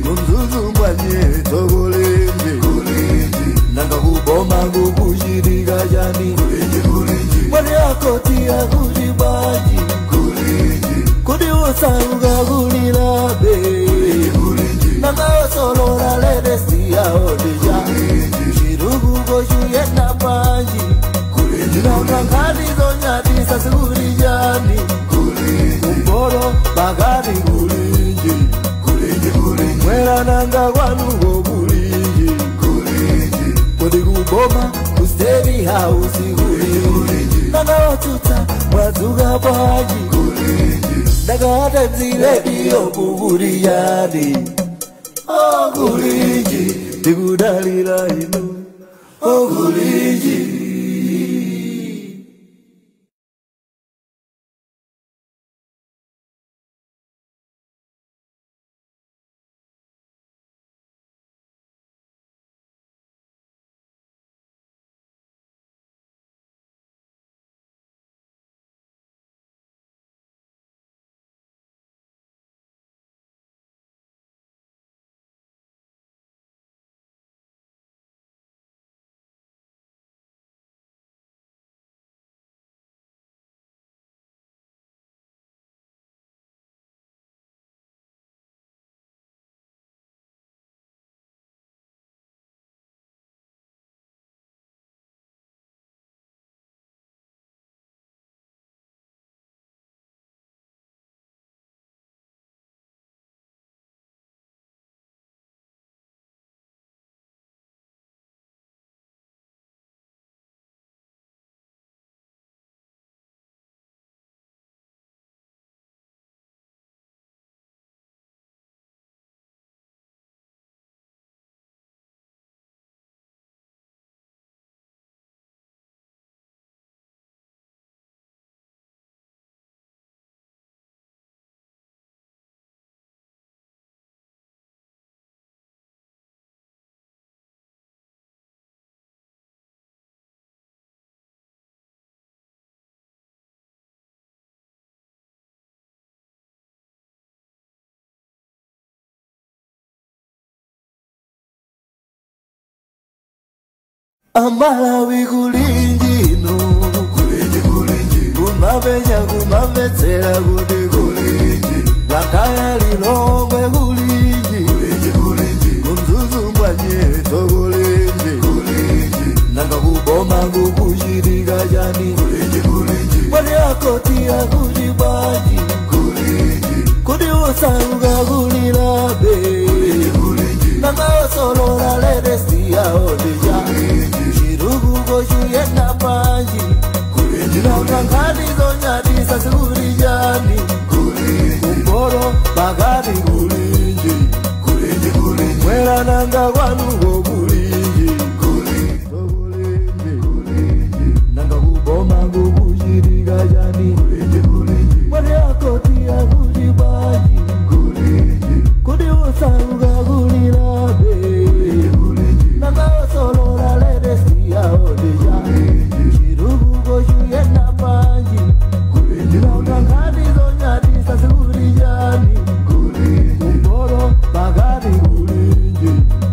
Kumzuzu mbwanye kulinji kulinji nanga kuboma kukuchitika chani kulinji kulinji mwani akoti akuchibaji kulinji kodi osauka kulilabe kulinji kulinji nanga osolora ledesi yaodija chirukuko chuyenda panji kulinji nanga nkhani zonyadisa sikulijani kumporo pakati kulinji kulinji kulinji mwera nanga kwanuko kulinji kulinji kodi kuboma ku State House kulinji nanga watsutsa mwadzuka bwanji kulinji ndakata mziredio kukuliyani oh kulinji ndikudalira inu oh kulinji. Amalawi kulinji no kulinji kulinji kumapenya kumamvetsera kuti kulinji lakaya lilongwe kulinji kulinji kulinji kumzuzu mbwanye kulinji kulinji nanga kuboma kukuchitika chani kulinji kulinji mwani akoti akuchibaji kulinji kodi osauka kulilabe kulinji kulinji nanga osolora ledesi yaodija chirukuko chuyenda panji nanga nkhani zonyadisa sikulijani kumporo pakati kulinji kulinji kulinji mwera nanga kwanuko kulinji kulinji nanga kuboma kukuchitika chani kulinji kulinji mwani akoti akuchibaji kulinji kodi osauka kulilabe nanga osolora ledesi yaodija chirukuko chuyenda panji nanga nkhani zonyadisa sikulijani kumporo pakati kulinji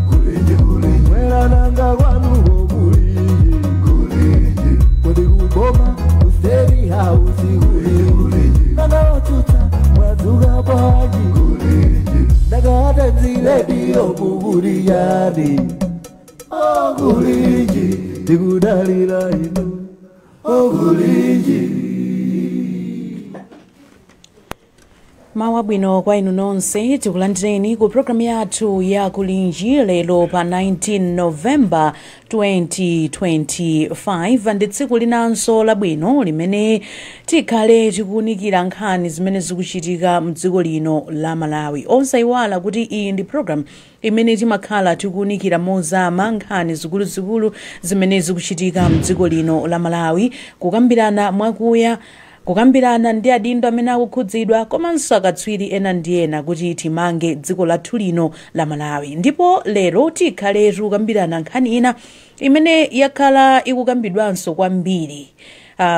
kulinji kulinji mwera nanga kwanuko kulinji kulinji kodi kuboma ku State House kulinji nanga watsutsa mwadzuka bwanji kulinji ndakata mziredio kukuliyani oh kulinji ndikudalira inu oh kulinji. Mawa bwino kwa inu nonse tikulandireni ku programu yathu ya Kulinji lero pa 19 November 2025 ndi tsiku linanso labwino limene tikhale tikuwunikira nkhani zimene zikuchitika mdziko lino la Malawi. Osayiwala kuti iyi ndi program imene timakhala tikuwunikira mozama nkhani zikuluzikulu zimene zikuchitika mdziko lino la Malawi, kukambirana mwakuya, kukambirana ndi adindo amene akukhudzidwa komanso akatswiri ena ndi ena kuti timange dziko lathu lino la Malawi. Ndipo lero tikhale tikukambirana nkhani ina imene yakhala ikukambidwanso kwambiri.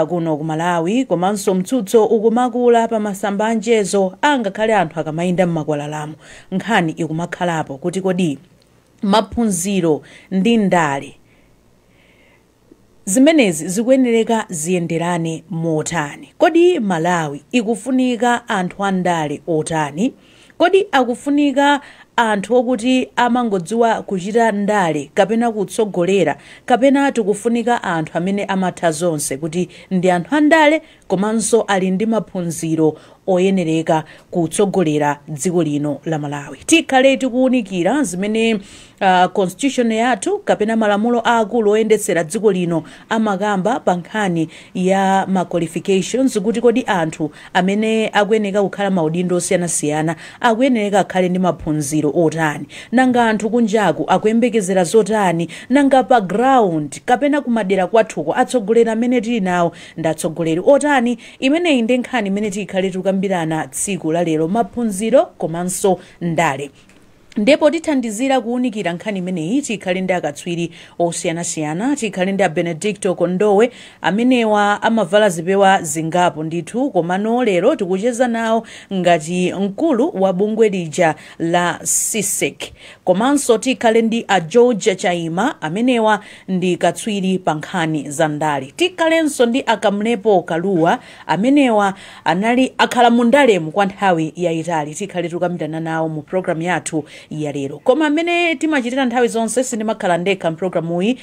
Kuno ku Malawi komanso mtsutso ukumakula pa masamba anchezo, angakhale anthu akamayenda m'makwalalamo nkhani ikumakhalapo kuti kodi maphunziro ndi ndale zimenezi zikuyenereka ziyenderane motani? Kodi Malawi ikufunika anthu andale otani? Kodi akufunika anthu okuti amangodziwa kuchita ndale kapena kutsogolera, kapena tikufunika anthu amene amatha zonse, kuti ndi anthu andale komanso ali ndi maphunziro oyenereka kutsogolera dziko lino la Malawi? Tikhale tikuwunikira zimene constitution yathu kapena malamulo aakulu oyendetsera dziko lino amakamba pa nkhani ya ma qualifications, kuti kodi anthu amene akuyeneka kukhala maudindo osiyanasiyana akuyeneka akhale ndi maphunziro otani? Nanga anthu kunjaku akuyembekezera zotani? Nanga pa ground kapena kumadera kwathuko atsogoleri amene tili nawo ndi atsogoleri otani? Imeneyi ndi nkhani imene tikhale tikukambirana tsiku la lero, maphunziro komanso ndale. Ndipo tithandizira kuwunikira nkhani imeneyi tikhale ndi akatswiri osiyanasiyana. Tikhale ndi a Benedicto Kondowe, amenewa amavala zipewa zingapo ndithu, komano lero tikucheza nawo ngati mkulu wa bungwe lija la CSIC. Komanso tikhale ndi a George Chaima, amenewa ndi katswiri pa nkhani za ndale. Tikhalenso ndi a Kamlepo Kaluwa, amenewa anali akhala mu ndalemu kwa nthawi yayitali. Tikhale tikukambirana nawo mu programu yathu ya lero. Koma amene timachitira nthawi zonse, sindimakhala ndekha mpulogalamuyi,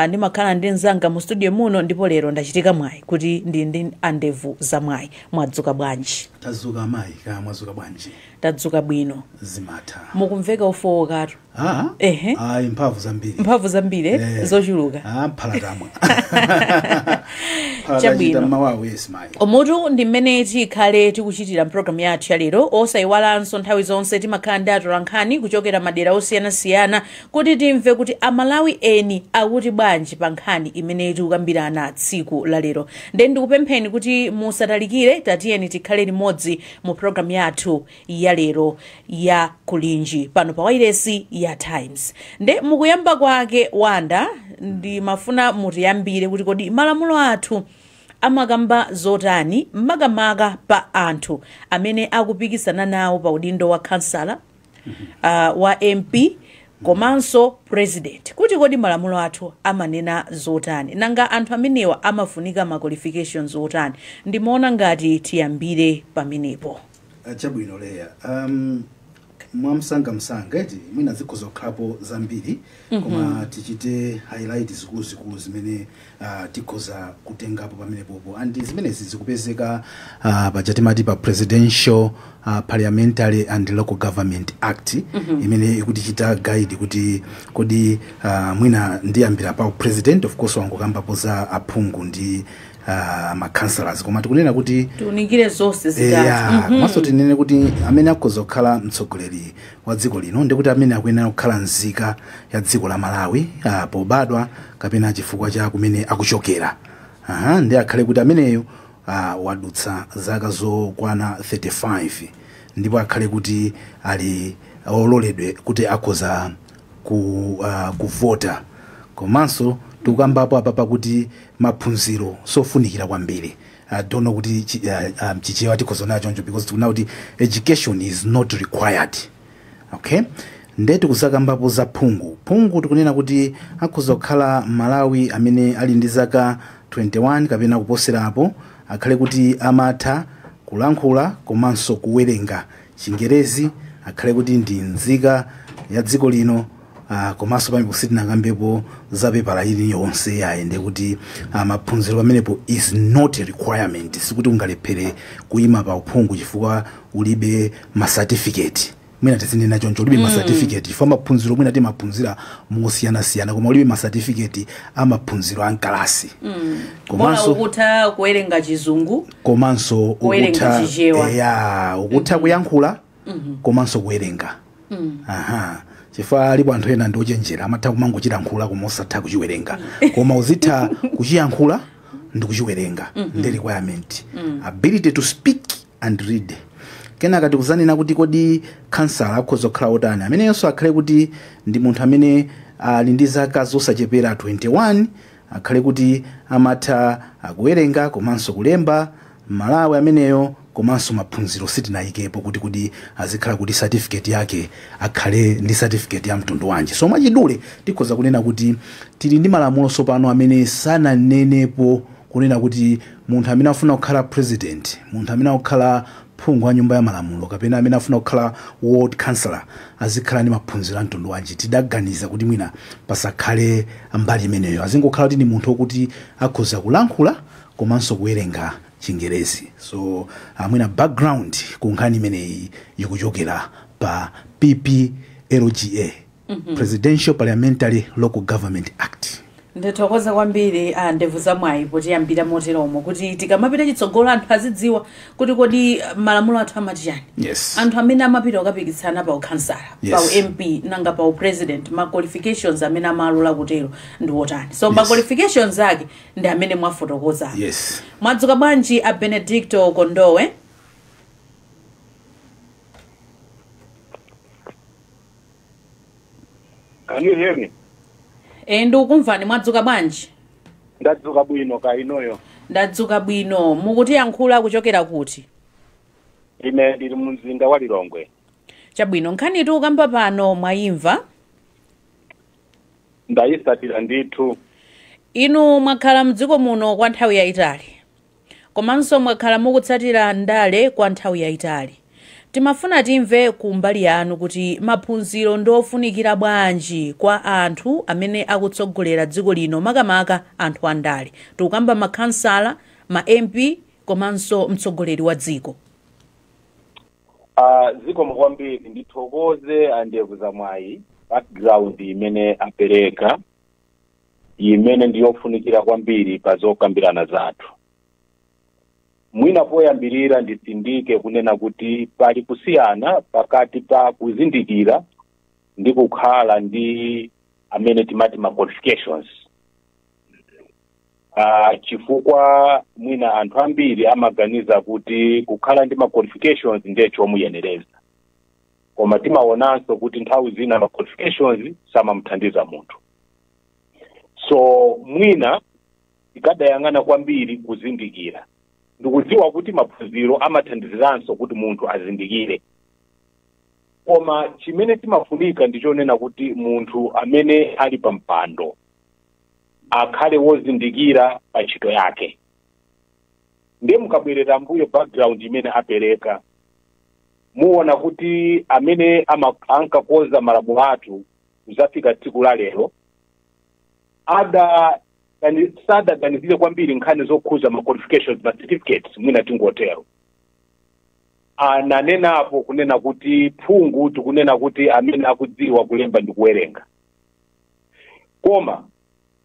ndimakhala ndi mzanga mu studio muno, ndipo lero ndachitika mwayi kuti ndi ndi andevu za mwayi. Mwadzuka bwanji? Tadzuka amayi, kaya mwadzuka bwanji? Tadzuka bwino. Zimatha. Mukumveka ofowokatu. Ah. Ehe. Ayi, mphamvu zambiri. Mphamvu zambiri, eh? Eh. Zochuluka. Ah, mphala tamwa. Chabwino. Mawawu, yes mayi. Umutu ndi mmene tikhale tikuchitira mpulogalamu yathu ya lero. Osayiwalanso nthawi zonse timakhala ndi atolankhani kuchokera madera osiyanasiyana kuti timve kuti Amalawi eni akuti bwanji pa nkhani imene tikukambirana tsiku la lero. Nde ndikupempheni kuti musatalikire, tatiyeni tikhale limodzi mu pulogalamu yathu ya lero ya Kulinji pano pa wailesi ya Times. Nde mukuyamba kwake, Wanda, ndimafuna mutiyambire kuti kodi malamulo athu amakamba zotani makamaka pa anthu amene akupikisana nawo pa udindo wa kansala, wa MP komanso president, kuti kodi malamulo athu amanena zotani? Nanga anthu amenewa amafunika ma qualifications otani? Ndimaona ngati tiyambire pamenepo. Chabwino Leya, mwamsangamsanga eti, mwina zikhoza kukhalapo zambiri, koma tichite highlight zikuluzikulu zimene tikhoza kutengapo pamenepopo. And zimenezi zikupezeka paja timati pa Presidential, Parliamentary and Local Government Act, imene ikutichita guide kuti kodi mwina ndiyambira pa president. Of course wangokambapo za aphungu ndi ma councillors, koma tikunena kuti tiunikire zonse zitatu. Yeah, komanso tinene kuti amene akhoza kukhala mtsogoleri wa dziko lino ndikuti amene akuyenera kukhala nzika ya dziko la Malawi pobadwa kapena chifukwa cha kumene akuchokera. Aha, ndi akhale kuti ameneyo wadutsa zaka zokwana 35, ndipo akhale kuti ali ololedwe kuti akhoza kuvota. Komanso tikukambapo apapa kuti maphunziro sofunikira kwambiri. I don't know kuti Chichewa tikhoza nacho choncho, because tikuona kuti education is not required. Okay, nde tikuzakambapo za phungu. Phungu tikunena kuti akhoza kukhala Malawi amene ali ndi zaka 21 kapena kuposerapo, akhale kuti amatha kulankhula komanso kuwerenga Chingerezi, akhale kuti ndi nzika ya dziko lino. Komanso pamenepo sitinakambepo za pepala iliyonse yayi, ndekuti maphunziro pamenepo is not a requirement. Sikuti ungalephere kuyima pa uphungu chifukwa ulibe ma certificate. Mwina tizinena choncho, ulibe ma certificate, chifukwa maphunziro mwina timaphunzira mosiyanasiyana, koma ulibe ma certificate amaphunziro ankalasi. Komanso ukutha kuwerenga Chizungu, komanso kuwerenga ukutha Chichewa. Ya, ukutha kuyankhula komanso kuwerenga. Aha, chifukwa alipo anthu ena ndi ochenjera, amatha kumangochilankhula koma osatha kuchiwerenga, koma uzitha kuchiyankhula ndi kuchiwerenga, ndi requirement, ability to speak and read. Kenaka tikuzanena kuti kodi kansala akhoza kukhala otani? Amenenso akhale kuti ndi munthu amene ali ndi zaka zosachepera 21. Akhale kuti amatha kuwerenga komanso kulemba, Malawi ameneyo, komanso maphunziro sitinayikepo kuti azikhala kuti certificate yake akhale ndi certificate ya mtundu wanji. So mwachidule tikhoza kunena kuti tili ndi malamulo sopano amene sananenepo kunena kuti munthu amene afuna kukhala president, munthu amene akukhala phungu wa nyumba ya malamulo, kapena amene afuna kukhala ward councillor azikhala ndi maphunziro a mtundu wanji. Tidaganiza kuti mwina pasakhale mbali imeneyo, azingokhala kuti ndi munthu wokuti akhoza kulankhula komanso kuwerenga Chingerezi. So mwina background ku nkhani imeneyi ikuchokera pa PPLGA, Presidential Parliamentary Local Government Act. Ndithokoza kwambiri a Ndevu Zamwayi potiyambira moteromo, kuti tikamapita chitsogolo anthu azidziwa kuti kodi malamulo athu amati chani. Anthu amene amapita kukapikisana pa ukhansala, pa MP, nanga pa upresident, ma qualifications amene amalola kutero ndi otani? So ma qualifications ake ndi amene mwafotokoza. Mwadzuka bwanji a Benedicto Kondowe? Can you hear me? E, ndikukumvani. Mwadzuka bwanji? Ndadzuka bwino, ka inoyo? Ndadzuka bwino. Mukutiyankhula kuchokera kuti? Ine ndili mu mzinda wa Lilongwe. Chabwino. Nkhani tikukamba pano mwayimva? Ndayisatira ndithu. Inu mwakhala mdziko muno kwa nthawi yayitali, komanso mwakhala mukutsatira ndale kwa nthawi yayitali. Timafuna timve ku mbali yanu kuti maphunziro ndofunikira bwanji kwa anthu amene akutsogolera dziko lino, makamaka anthu andale. Tikukamba makhansala, ma MP komanso mtsogoleri wa dziko. Zikomo kwambiri. Ndithokoze Andevu Zamwayi background imene apereka, imene ndiyofunikira kwambiri pa zokambirana zathu. Mwina poyambirira nditsindike kunena kuti pali kusiyana pakati pa kuzindikira ndi kukhala ndi amene timati ma qualifications, chifukwa mwina anthu ambiri amaganiza kuti kukhala ndi ma qualifications ndiye chomuyenereza, koma timaonanso kuti nthawi zina ma qualifications samamuthandiza munthu. So mwina tikadayang'ana kwambiri kuzindikira, ndikudziwa kuti maphunziro amathandiziranso kuti munthu azindikire, koma chimene chimafunika ndichonena kuti munthu amene ali pa mpando akhale wozindikira pa ntchito yake. Ndiye mukabwerera mbuyo, background imene apereka, muona kuti amene ankakonza malamulo athu kuzafika tsiku la lero sadaganizire kwambiri nkhani zokhuza ma qualifications, ma certificates, mwina tingotero. Ananenapo kunena kuti phungu tikunena kuti amene akudziwa kulemba ndi kuwerenga, koma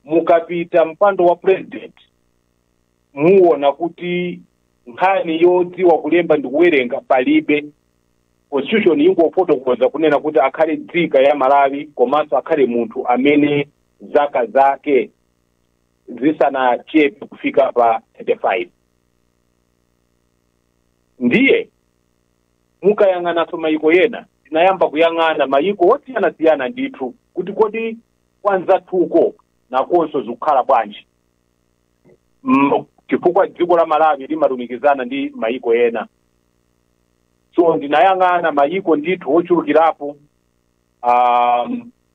mukapita mpando wa president muona kuti nkhani yodziwa kulemba ndi kuwerenga palibe. Constitution ingofotokoza kunena kuti akhale nzika ya Malawi, komanso akhale munthu amene zaka zake zisanachepe kufika pa 35. Ndiye mukayang'ananso mayiko ena, tinayamba kuyang'ana mayiko osiyanasiyana ndithu kuti kodi kwanzathuko nakonso zikukhala bwanji, chifukwa dziko la Malawi limalumikizana ndi mayiko ena. So ndinayang'ana mayiko ndithu ochulukirapo,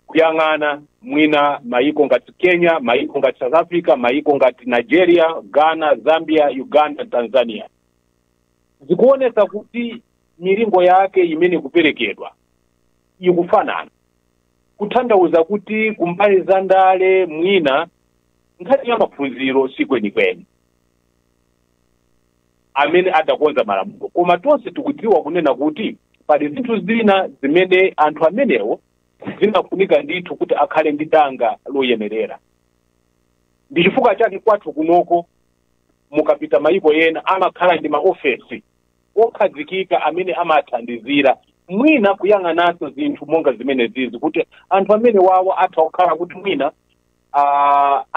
kuyang'ana mwina mayiko ngati Kenya, mayiko ngati South Africa, mayiko ngati Nigeria, Ghana, Zambia, Uganda, Tanzania. Zikuonesa kuti milingo yake imene ikuperekedwa ikufanana, kutanthauza kuti kumbali za ndale mwina nkhani ya maphunziro sikwenikweni amene adakonza malamulo, koma tonse tikudziwa kunena kuti pali zinthu zina zimene anthu amenewo zinafunika ndithu kuti akhale ndi danga loyenerera. Ndi chifukwa chake kwathu kunoko, mukapita mayiko ena amakhala ndi maofesi okhazikika amene amathandizira mwina kuyang'ananso zinthu monga zimene zizi, kuti anthu amene wawo atha kukhala kuti mwina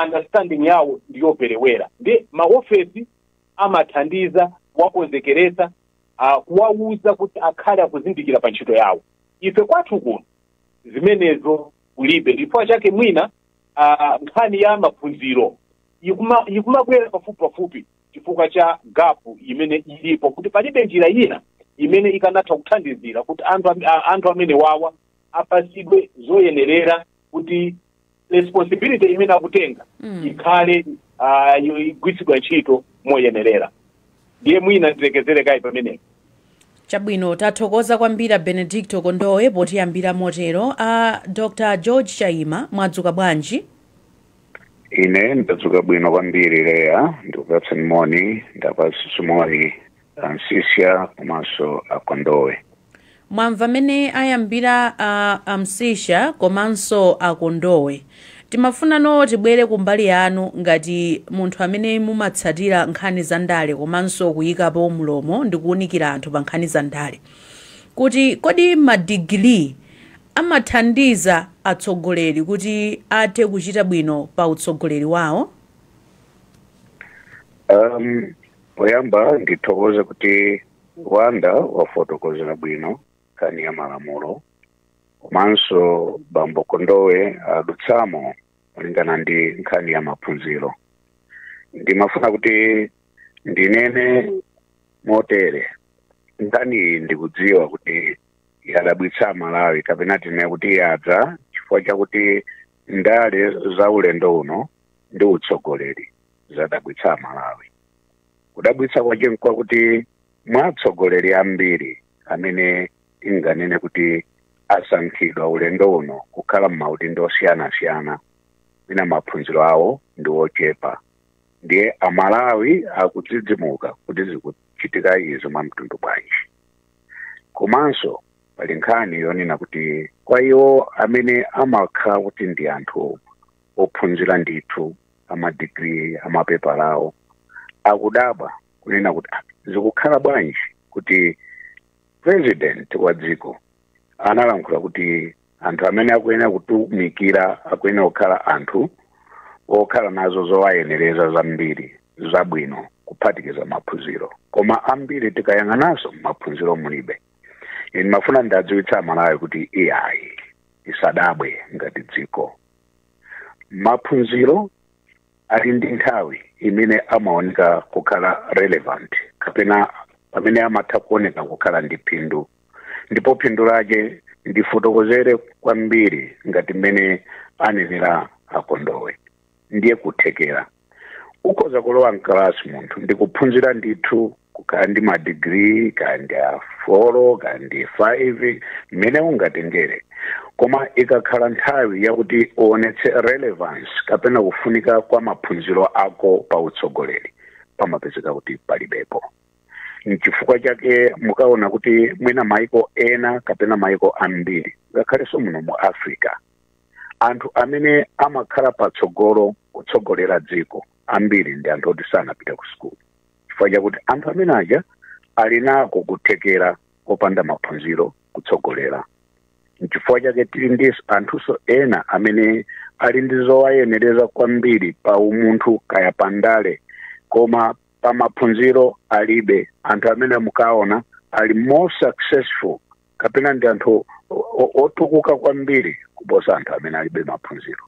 understanding yawo ndiyoperewera, ndi maofesi amathandiza kuwakonzekeresa, kuwawuza kuti akhale akuzindikira pa ntchito yawo. Ife kwathu kuno zimenezo kulibe. Chifukwa chake mwina Nkhani ya maphunziro ikumakwera pafupi pafupi chifukwa cha gap imene ilipo, kuti palibe njira ina imene ikanatha kuthandizira kuti anthu amene wawa apasidwe zoyenerera kuti responsibility imene akutenga ikhale igwiritsidwa ntchito moyenerera. Ndiye mwina ndilekezere kayi pamenepo. Chabwino, tathokoza kwambiri Benedicto Kondowe potiyambira motero. A Dr George Chaima, mwadzuka bwanji? Ine ndadzuka bwino kwambiri, Leya. Ndikupatsani moni, ndapatsa moni Ansisya komanso Akondowe. Mwamva mmene ayambira Amsisha komanso Akondowe. Timafunano tibwere kumbali yanu ngati munthu amene mumatsatira nkhani za ndale komanso kuyikapo mlomo ndi kuwunikira anthu pa nkhani za ndale, kuti kodi madigiri amathandiza atsogoleri kuti athe kuchita bwino pa utsogoleri wawo? Poyamba ndithokoze kuti Wanda wafotokozera bwino nkhani ya malamulo, komanso bambo Kondowe adutsamo malingana ndi nkhani ya maphunziro. Ndimafuna kuti ndinene motere: nkhani iyi ndikudziwa kuti yadabwitsa Malawi, kapena tinene kuti yadza chifukwa chakuti ndale za ulendo uno ndi utsogoleri zadabwitsa Malawi. Kudabwitsa kwache nkwakuti mwa atsogoleri ambiri amene tinganene kuti asankhidwa ulendo uno kukhala m'maudindo osiyanasiyana, mwina maphunziro awo ndi ochepa. Ndiye Amalawi akudzidzimuka kuti zikuchitika izo mwa mtundu bwanji. Komanso pali nkhani yonena kuti kwa iwo amene amakhala kuti ndi anthu ophunzira ndithu, amadigiri, amapepala awo, akudabwa kunena kuti, "Ah, zikukhala bwanji kuti president wa dziko analankhula kuti anthu amene akuyenera kutumikira akuyenera kukhala anthu okhala nazo zowayenereza zambiri zabwino, kuphatikiza maphunziro, koma ambiri tikayang'ananso maphunziro mulibe?" Ine ndimafuna ndadziwitsa Amalawi kuti iyayi, isadabwe ngati dziko. Maphunziro ali ndi nthawi imene amaoneka kukhala relevant, kapena pamene amatha kuoneka kukhala ndi phindu. Ndipo phindu lake ndifotokozere kwambiri ngati mmene anenera Akondowe. Ndiye kuthekera ukhoza kulowa mkalasi munthu ndikuphunzira ndithu, kukhala ndi madigiri, kaya ndi a 4, kaya ndi 5, mmene ungatengere, koma ikakhala nthawi yakuti uonetse relevance kapena kufunika kwa maphunziro ako pa utsogoleri, pamapezeka kuti palibepo. Nchifukwa chake mukaona kuti mwina maiko ena kapena maiko ambiri, ngakhalenso muno mu Africa, anthu amene amakhala patsogolo kutsogolera dziko ambiri ndi anthu oti sanapita ku sukulu, chifukwa chakuti anthu amene aja ali nako kuthekera kopanda maphunziro kutsogolera. Nchifukwa chake tili ndi anthunso ena amene ali ndi zowayenereza kwambiri pa umunthu kaya pandale, koma pa maphunziro alibe. Anthu amene mukaona ali more successful kapena ndi anthu otukuka kwambiri kuposa anthu amene alibe maphunziro.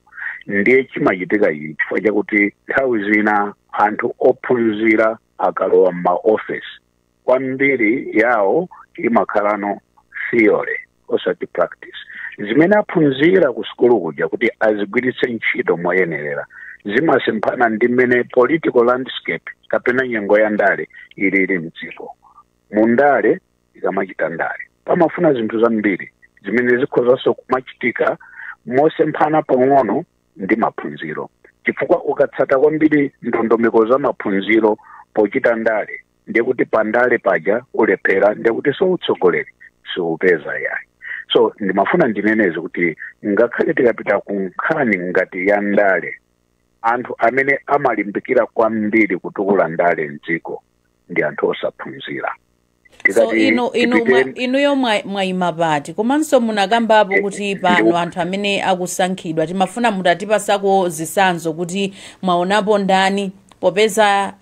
Ndiye chimachitika ichi chifukwa chakuti nthawi zina anthu ophunzira akalowa m'maofesi, kwambiri yawo imakhalano theory osati practice. Zimene aphunzira ku sukulu kuja kuti azigwiritse ntchito moyenerera zimasemphana ndi mmene political landscape kapena nyengo ya ndale ilili mdziko. Mundale, ikamachita ndale, pamafuna zinthu zambiri zimene zikhozanso kumachitika mosemphana pang'ono ndi maphunziro, chifukwa ukatsata kwambiri ndondomeko za maphunziro pochita ndale, ndiye kuti pandale paja ulephera, ndiye kuti so utsogoleri siupeza yayi. So ndimafuna ndineneze kuti ngakhale tikapita ku nkhani ngati ya ndale, anthu amene amalimbikira kwambiri kutukula ndale mdziko ndi anthu osaphunzira. So Tikati inu inuyo mwayima pati? Komanso munakambapo kuti pano anthu amene akusankhidwa, timafuna mutatipasako zitsanzo kuti mwaonapo ndani, popeza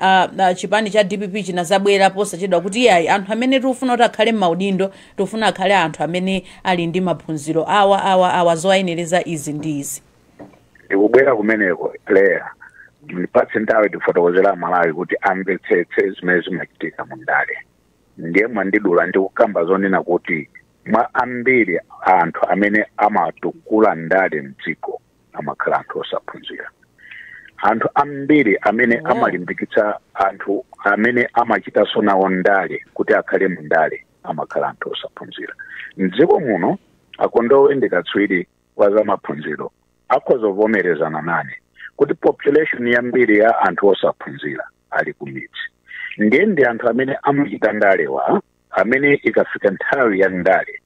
chipani cha DPP chinazabwera posachedwa kuti iyayi, anthu amene tikufuna kuti akhale m'maudindo tikufuna akhale anthu amene ali ndi maphunziro awa, awa, awa, zowayenereza izi ndi izi. Ndikubwera. Ndikubwera kumeneko, Leya. Ndipatse nthawi tifotokozera Malawi kuti amvetsetse zimene zimachitika mu ndale. Ndiye mwandidula ndikukamba zonena kuti mwa ambiri anthu amene amatukula ndale mdziko amakhala anthu osaphunzira. Anthu ambiri amene amalimbikitsa anthu amene amachitanso nawo ndale kuti akhale mu ndale amakhala anthu osaphunzira mdziko muno. Akondowe ndi katswiri wa zamaphunziro, akhoza kuvomerezana nane kuti population yambiri ya anthu osaphunzira ali ku midzi. Ndiye ndi anthu amene amachita ndalewa amene ikafika nthawi ya ndale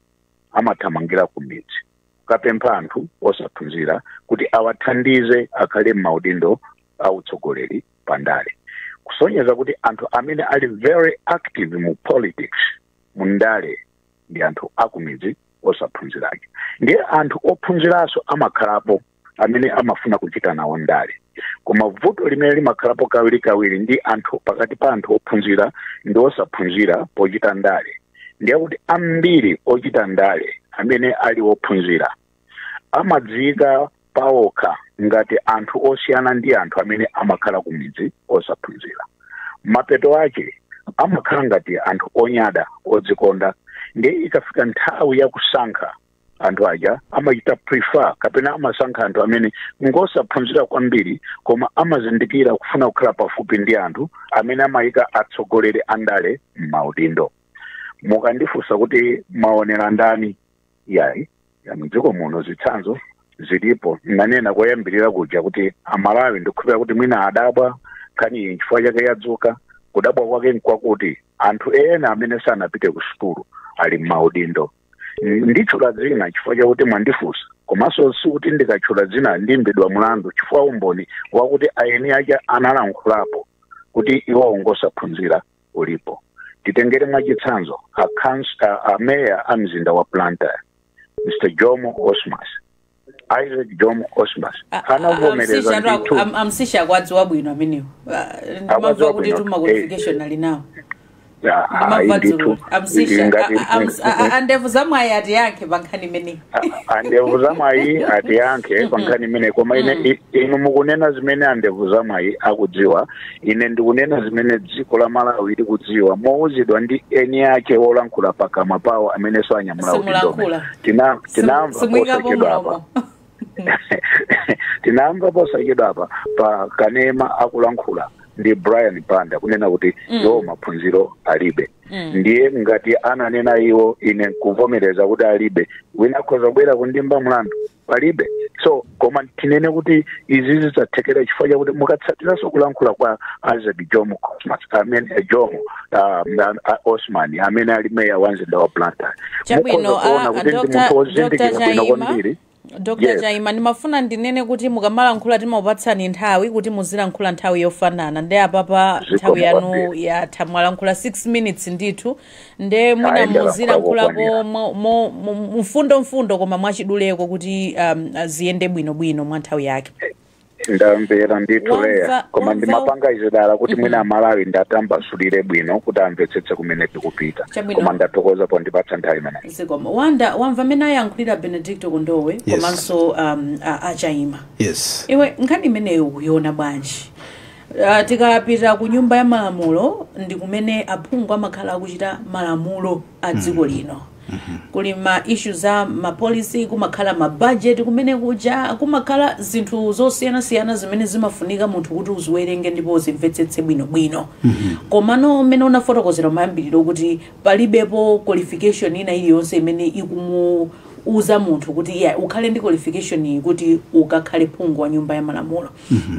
amathamangira ku midzi kukapempha anthu osaphunzira kuti awathandize akhale m'maudindo autsogoleri pa ndale, kusonyeza kuti anthu amene ali very active mu politics, mu ndale, ndi anthu akumidzi osaphunziracho. Ndiye anthu ophunziranso amakhalapo amene amafuna kuchita nawo ndale, koma vuto limene limakhalapo kawirikawiri ndi anthu pakati pa anthu ophunzira ndi osaphunzira pochita ndale, ndiye kuti ambiri ochita ndale amene ali ophunzira amadziyika pawokha ngati anthu osiyana ndi anthu amene amakhala ku midzi osaphunzira. Mapeto ake amakhala ngati anthu onyada, odzikonda. Ndiye ikafika nthawi yakusankha, anthu aja amachita prefer kapena amasankha anthu amene ngosaphunzira kwambiri koma amazindikira kufuna kukhala pafupi ndi anthu amene amayika atsogoleri andale m'maudindo. Mukandifunsa kuti maonera ndani, yayi, ya mdziko muno zitsanzo zilipo. Nanena koyambirira kuja kuti Amalawi ndikukhulupirira kuti mwina adabwa nkhani iyi, chifukwa chake yadzuka. Kudabwa kwake nkwakuti anthu ena amene sanapite ku sukulu ali m'maudindo. Nditchula dzina chifukwa chakuti mwandifunsa, komanso sikuti ndikatchula dzina ndimbidwa mlandu, chifukwa umboni wakuti aeni aja analankhulapo kuti iwo ngosaphunzira ulipo. Titengere mwachitsanzo a meya a mzinda wa Blantyre, Mr Jomo Osman, Isaac Jomo Osman, anavomereza ndithu. Amsisha akwadziwa bwino amenewo. Ndimamva Akwadziwa kuti bwino. tuma qualification ali nawo. Ya, ayi Ndimamva ndithu. dzulo amsisha andevu zamwayi atiyankhe pa nkhani imeneyi. Andevu zamwayi atiyankhe pa nkhani imeneyi, koma ine inu mukunena zimene andevu zamwayi akudziwa, ine ndikunena zimene dziko la Malawi likudziwa mouzidwa ndi eni ake olankhula pakamwa pawo amene anyamula udindo. Simulankhula. Tinamva Simuyikapo posachedwa apa mulomo. Tinamva posachedwa apa pa kanema akulankhula ndi Brian Banda kunena kuti iwo maphunziro alibe. Ndiye ngati ananena iwo, ine nkuvomereza kuti alibe, wina akhoza kubwera kundimba mlandu? Palibe. So koma tinene kuti izi zidzathekera chifukwa chakuti mukatsatiranso kulankhula kwa Isaac Jomo Cosmas amene Jomo Osman amene ali meya wa mzinda wa Blantyre, Chabwino. mukhoza kuona kuti ndi munthu wozindikira Dr. bwino Chaima. kwambiri. Dr. Yes. Chaima, ndimafuna ndinene kuti mukamalankhula timakupatsani nthawi kuti muzilankhula nthawi yofanana. Nde apapa Zikomo nthawi yanu kwambiri. yatha, mwalankhula 6 minutes ndithu. Nde mwina Ayi, ndalankhula muzilankhulako kokwanira. mfundo mfundo koma mwachiduleko kuti ziyende bwinobwino mwa nthawi yake. Ndamvera ndithu, Leya, koma ndimapanga izi dala kuti mwina Amalawi ndatambasulire bwino kuti amvetsetse kumene tikupita. Chabwino. Koma ndathokoza pondipatsa nthawi imeneyi. Zikomo. Wanda, wamva amene ayankhulira Benedicto Kondowe Yes. komanso achaima. Yes. Iwe nkhani imeneyo ukuiona bwanji? Tikapita ku nyumba ya malamulo ndi kumene aphungu amakhala akuchita malamulo a dziko lino. Kuli ma issues za ma policy, kumakhala ma budget kumene kuja, kumakhala zinthu zosiyanasiyana zimene zimafunika munthu kuti uziwerenge ndipo uzimvetsetse bwinobwino. Komano mmene unafotokozera mayambiriro kuti palibepo qualification ina iliyonse imene ikumuuza munthu kuti yeah, ukhale ndi qualification iyi kuti ukakhale phungu wa nyumba ya malamulo,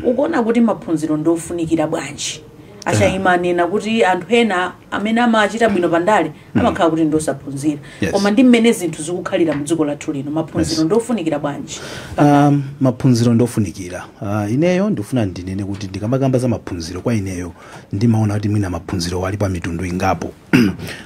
ukuona kuti maphunziro ndofunikira bwanji? Achayima anena kuti anthu ena amene amachita bwino pandale amakhala kuti ndosaphunzira. Koma ndi mmene zinthu zikukhalira mdziko lathu lino, maphunziro ndofunikira bwanji? Maphunziro ndofunikira. Ineyo ndifuna ndinene kuti ndikamakamba za maphunziro, kwa ineyo ndimaona kuti mwina maphunziro ali pa mitundu ingapo.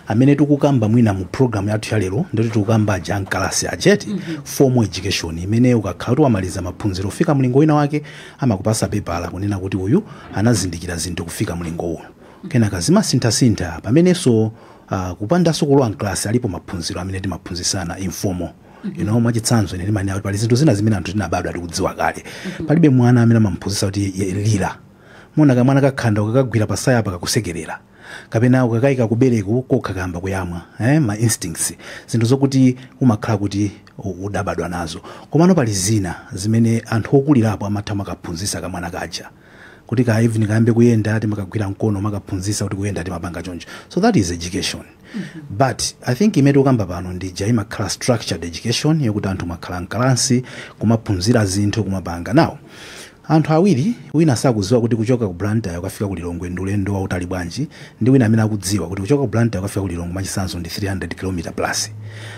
Amene tikukamba mwina mu program yathu ya lero ndoti tikukamba aja amkalasi acheti, formal education, imene ukakhala kuti wamaliza maphunziro kufika mlingo wina wake amakupasa pepala kunena kuti uyu anazindikira zinthu kufika mlingo uyu. Kenaka zimasinthasintha pamenenso kupandanso kulowa mklasi alipo maphunziro amene timaphunzisana informal. Mwachitsanzo, ine ndimanena kuti pali zinthu zina zimene anthu tinabadwa tikudziwa kale. Palibe mwana amene amamphunzitsa kuti lira. Mona kamwana kakhanda, ukakagwira pasaya pakakusekerera, kapena ukakayika kubereko kokha kamba kuyamwa, ma instincts, zinthu zokuti umakhala kuti udabadwa nazo. Komano pali zina zimene anthu okulirapo amatha makaphunzitsa kamwana kaja kuti ka even kayambe kuyenda, timakagwira mkono, makaphunzitsa kuti kuyenda timapanga choncho. So that is education. But I think imene tikukamba pano ndija imakhala structured education, yokuti anthu makhala mkalasi kumaphunzira zinthu, kumapanga. Now, anthu awiri, wina sakudziwa kuti kuchoka ku Blantyre kukafika ku Lilongwe ndi ulendo wautali bwanji, ndi wina amene akudziwa kuti kuchoka ku Blantyre kukafika ku Lilongwe, mwachitsanzo, ndi 300 km plus.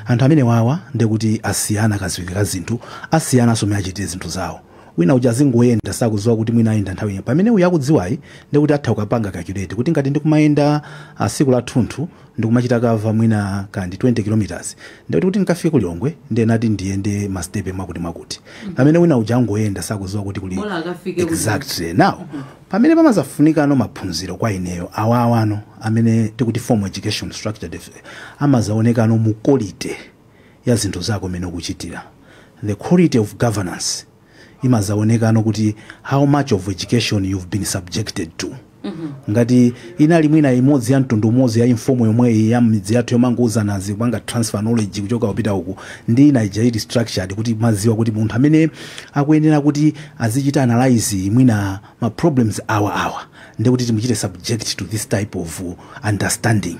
Anthu amene wawa ndikuti asiyana kaziwike ka zinthu, asiyananso mmene achitire zinthu zawo. Wina uja azingoyenda, sakudziwa kuti mwina ayenda nthawi ina, pamene uyu akudziwayi ndikuti atha kukapanga calculate kuti ngati ndikumayenda siku la thunthu, ndikumachita cover mwina kandi 20 kilometers, ndikuti kuti nkafike ku Lilongwe ndiyenati ndiyende mastepe mwakuti mwakuti, pamene wina uja angoyenda, sakudziwa kuti kuli Bola akafike kuti. Exactly. Now, pamene pamazafunikano maphunziro kwa ineyo, awawano amene tikuti formal education, structured, amazaonekano mu quality ya zinthu zako mene ukuchitira. The quality of governance imazaonekano kuti how much of education you've been subjected to. Ngati inali mwina imodzi ya mtundu umodzi, ya informal yomweyi ya midzi yathu yomangouzanazi, kupanga transfer knowledge kuchoka kupita uku, ndi ina ija ili structured, kuti maziwa kuti munthu amene akuyenera kuti azichita analyze mwina ma problems awa awa, ndikuti timuchite subject to this type of understanding,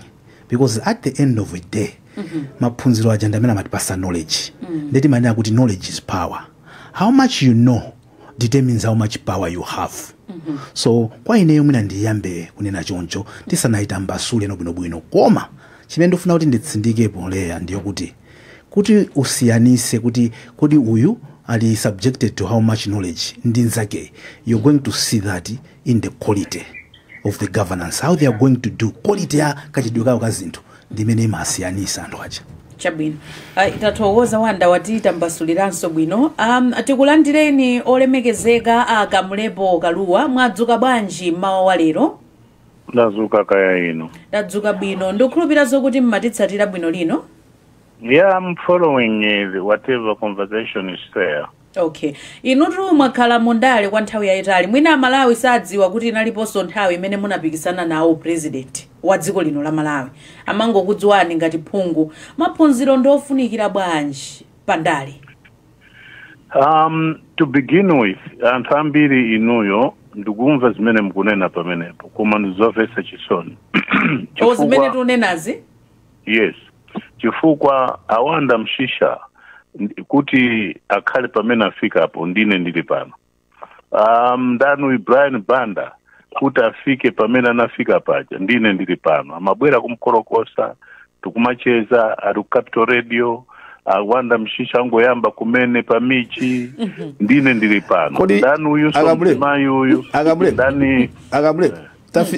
because at the end of the day maphunziro aja ndi amene amatipasa knowledge. Ndeti manena kuti knowledge is power. How much you know determines how much power you have. So kwa ineyo mwina ndiyambe kunena choncho tisanayitambasule bwinobwino. Koma chimene ndifuna kuti nditsindikepo leya ndiyo kuti usiyanise kuti kodi uyu ali subjected to how much knowledge ndi nzake, you're going to see that in the quality of the governance, how they are going to do, quality ya kachidwe kawo ka zinthu ndimene imasiyanisa anthu aja. Chabwino. Tathokoza Wanda, watitambasuliranso bwino. Tikulandireni olemekezeka a Kamlepo Kalua. Mwadzuka bwanji mmawa wa lero? Ndazuka, kaya ino? Tadzuka bwino. Ndikukhulupirira zokuti mmatitsatira bwino lino. Yeah, I'm following whatever conversation is there. Okay, inutu mwakhala mundale kwa nthawi yayitali. Mwina Amalawi sadziwa kuti inaliponso nthawi imene munapikisana nawo president wa dziko lino la Malawi. Amangokudziwani ngati phungu. Maphunziro ndofunikira bwanji pandale? To begin with, anthu ambiri inuyo, ndikumva zimene mukunena pamenepo, koma ndizomvetsa chisoni. O, zimene tikunenazi? Yes, chifukwa awanda Mshisha kuti akhale pamene afikapo, ndine ndili pano. Ndanu Ibrahim Banda kuti afike pamene anafika paja, ndine ndili pano. Amabwera kumkorokosa, tikumacheza ali ku Capital Radio. Awanda Mshisha angoyamba kumene pamichi, ndine ndili pano. Kodi Ndani uyu so Akamule? Mzimayi uyu. Akamule? Ndani? Akamule,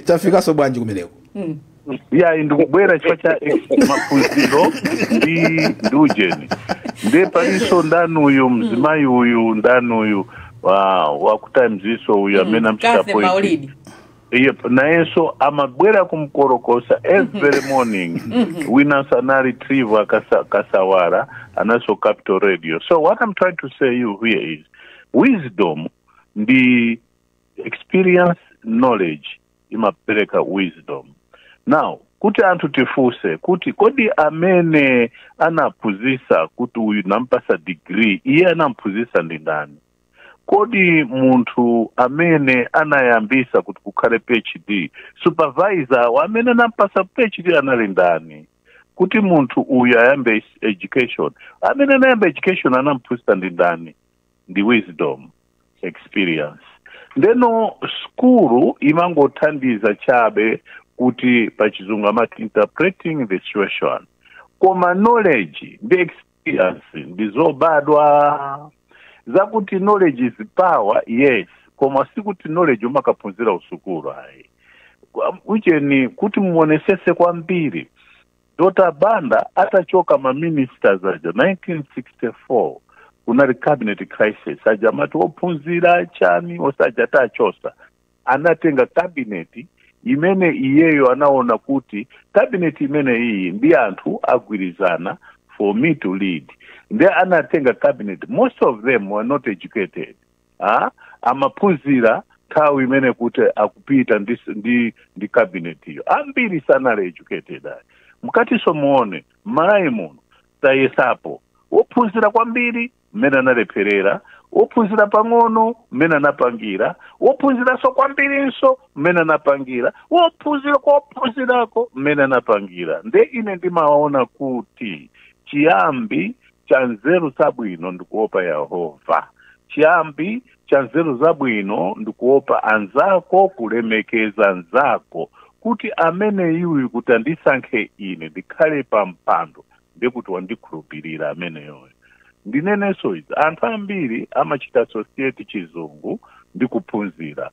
tafikanso bwanji kumeneko? Ya, ndikubwera chifukwa cha maphunziro ndi ujeni. Ndiye palinso ndani uyu mzimayi uyu, ndani uyu wa ku Times iso uyu amene amchita Cathy Maulidi. Yep, nayenso amabwera kumkorokosa every morning. Winanso anali Triva Kasawara, anaso Capital Radio. So what I'm trying to say you here is wisdom ndi experience. Knowledge imapereka wisdom. Now, kuti anthu tifuse kuti kodi amene anaphunzitsa kuti uyu nampasa degree, iye anamphunzitsa ndi ndani? Kodi munthu amene anayambisa kuti kukhale PhD, supervisor amene anampasa PhD anali ndani? Kuti munthu uyu ayambe education, amene anayamba education anamphunzitsa ndi ndani? Ndi wisdom, experience. Ndeno skulu imangothandiza chabe kuti pachizungu amati interpreting the situation, koma knowledge ndi experience ndizobadwa. Zakuti knowledge is power, yes, koma sikuti knowledge umakaphunzira usukulu, ayi. Ucheni kuti muonesese kwambiri, Dr Banda atachoka ma ministers aja 1964, kunali cabinet crisis aja amati ophunzira chani osaja tachosa. Anatenga cabinet imene iyeyo anaona kuti cabinet imene iyi ndi anthu agwirizana. for me to lead. Nde anatenga cabinet, most of them were not educated. Ah, amaphunzira nthawi imene kuti akupita ndi cabinet iyo, ambiri sanali educated ayi. Mukatiso muone m'Malawi muno tayesapo wophunzira kwambiri mmene analepherera, wophunzira pang'ono mmene anapangira, wophunziranso kwambirinso mmene anapangira, wophunzira kophunzirako mmene anapangira. Nde ine ndimaona kuti chiyambi cha nzeru zabwino ndikuopa Yehova, chiyambi cha nzeru zabwino ndikuopa anzako, kulemekeza anzako, kuti amene iwi kuti andisankhe ine ndikhale pa mpando, ndekuti wandikhulupirira ameneyoyo. Ndinenenso izi, anthu ambiri amachita associate chizungu ndi kuphunzira.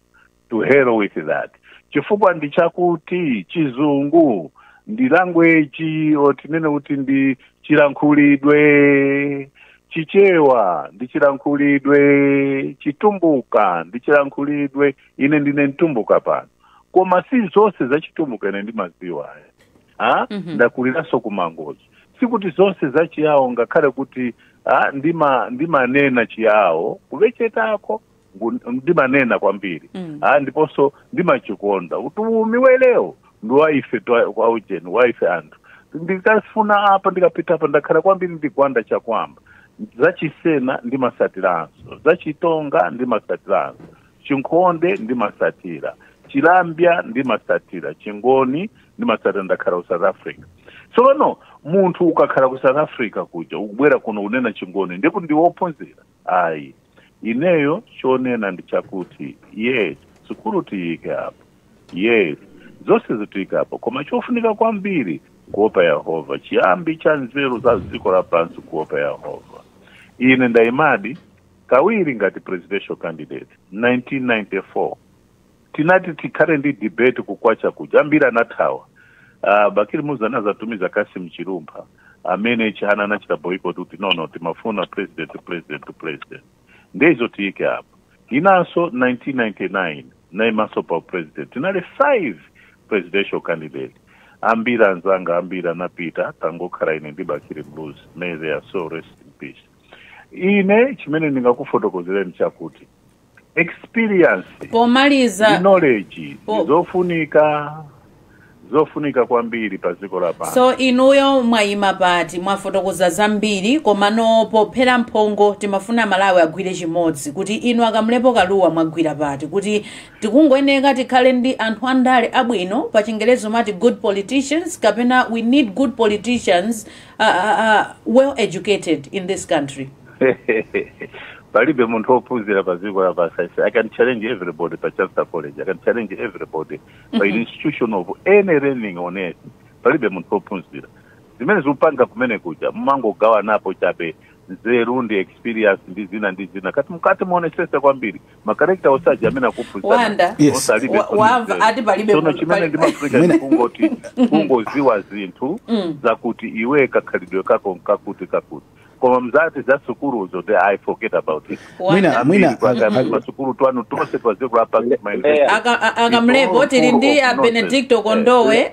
To hell with that, chifukwa ndi chakuti chizungu ndi language, or tinene kuti ndi chilankhulidwe. Chichewa ndi chilankhulidwe, Chitumbuka ndi chilankhulidwe. Ine ndine Mtumbuka pano, koma si zonse zachitumbuka ine ndimaziwa. Ha. Ndakuliranso kumangozi, sikuti zonse zachiyawo, ngakhale kuti ndimanena chiyawo kuvechetako, ndimanena kwambiri. Ndiponso ndimachikonda kuti umiwelewo ndi wa ife kwa ujeni wa ife anthu. Ndikafuna apa, ndikapita apa, ndakhala kwambiri ndigwanda chakwamba. Zachisena ndimasatiranso, zachitonga ndimasatiranso, chinkhonde ndimasatira, chilambya ndimasatira, chingoni ndimasatira. Ndakhala ku South Africa. Tsopano munthu ukakhala ku South Africa kuja, ukubwera kuno kunena chingoni, ndikuti ndi wophunzira? Ayi. Ineyo chonena ndi chakuti yes, sukulu tiyike apo, yes, zonse zitiyike apo, koma chofunika kwambiri kuopa Yehova. Chiyambi cha nzeru za dziko lapansi kuopa Yehova. Ine ndayimadi kawiri ngati presidential candidate. 1994 tinati tikhale ndi debate kukwacha kuja, ambiri anathawa. Bakili Muluzi anazatumiza Kasim Chilumpha, amene Chihana anachita boycott kuti no, timafuna president to president to president. Ndezo tiyike apo. Inanso 1999 naimanso pa president, tinali five presidential candidate. Ambiri anzanga ambiri anapita, tangokhala ine ndi Bakili Muluzi. May their soul rest in peace. Ine chimene ndingakufotokozereni chakuti experience Pomaliza ndi knowledge zofunika, zofunika kwambiri pa dziko lapansi. So inuyo mwayima pati? Mwafotokoza zambiri, komano pophera mphongo timafuna Malawi agwire chimodzi, kuti inu akamlepo Kaluwa mwagwira pati, kuti tikungoyeneka tikhale ndi anthu andale abwino, pa Chingerezi mati good politicians, kapena we need good politicians well educated in this country? Palibe munthu wophunzira pa dziko lapansi. I can challenge everybody pa Chancellor College, I can challenge everybody pa institution of any learning on earth, palibe munthu wophunzira. Zimene zikupanga kumene kuja, mumangogawanapo chabe nzeru ndi experience ndi zina ndi zina. Kati mukati muonesese kwambiri, ma character osaji amene akuphunzana Wanda. Yes. osalibe. Wamva ati palibe Sono chimene ndimafrika ndikungoti kungoziwa zinthu zakuti iwe kakhalidwe kako nkakuti kakuti, koma mzati za sukuluzo the I forget about it. Wanda. Mwina Masukulu twanu tonse twaziko lapansi. Akamlepo, tili ndi a Benedicto Kondowe,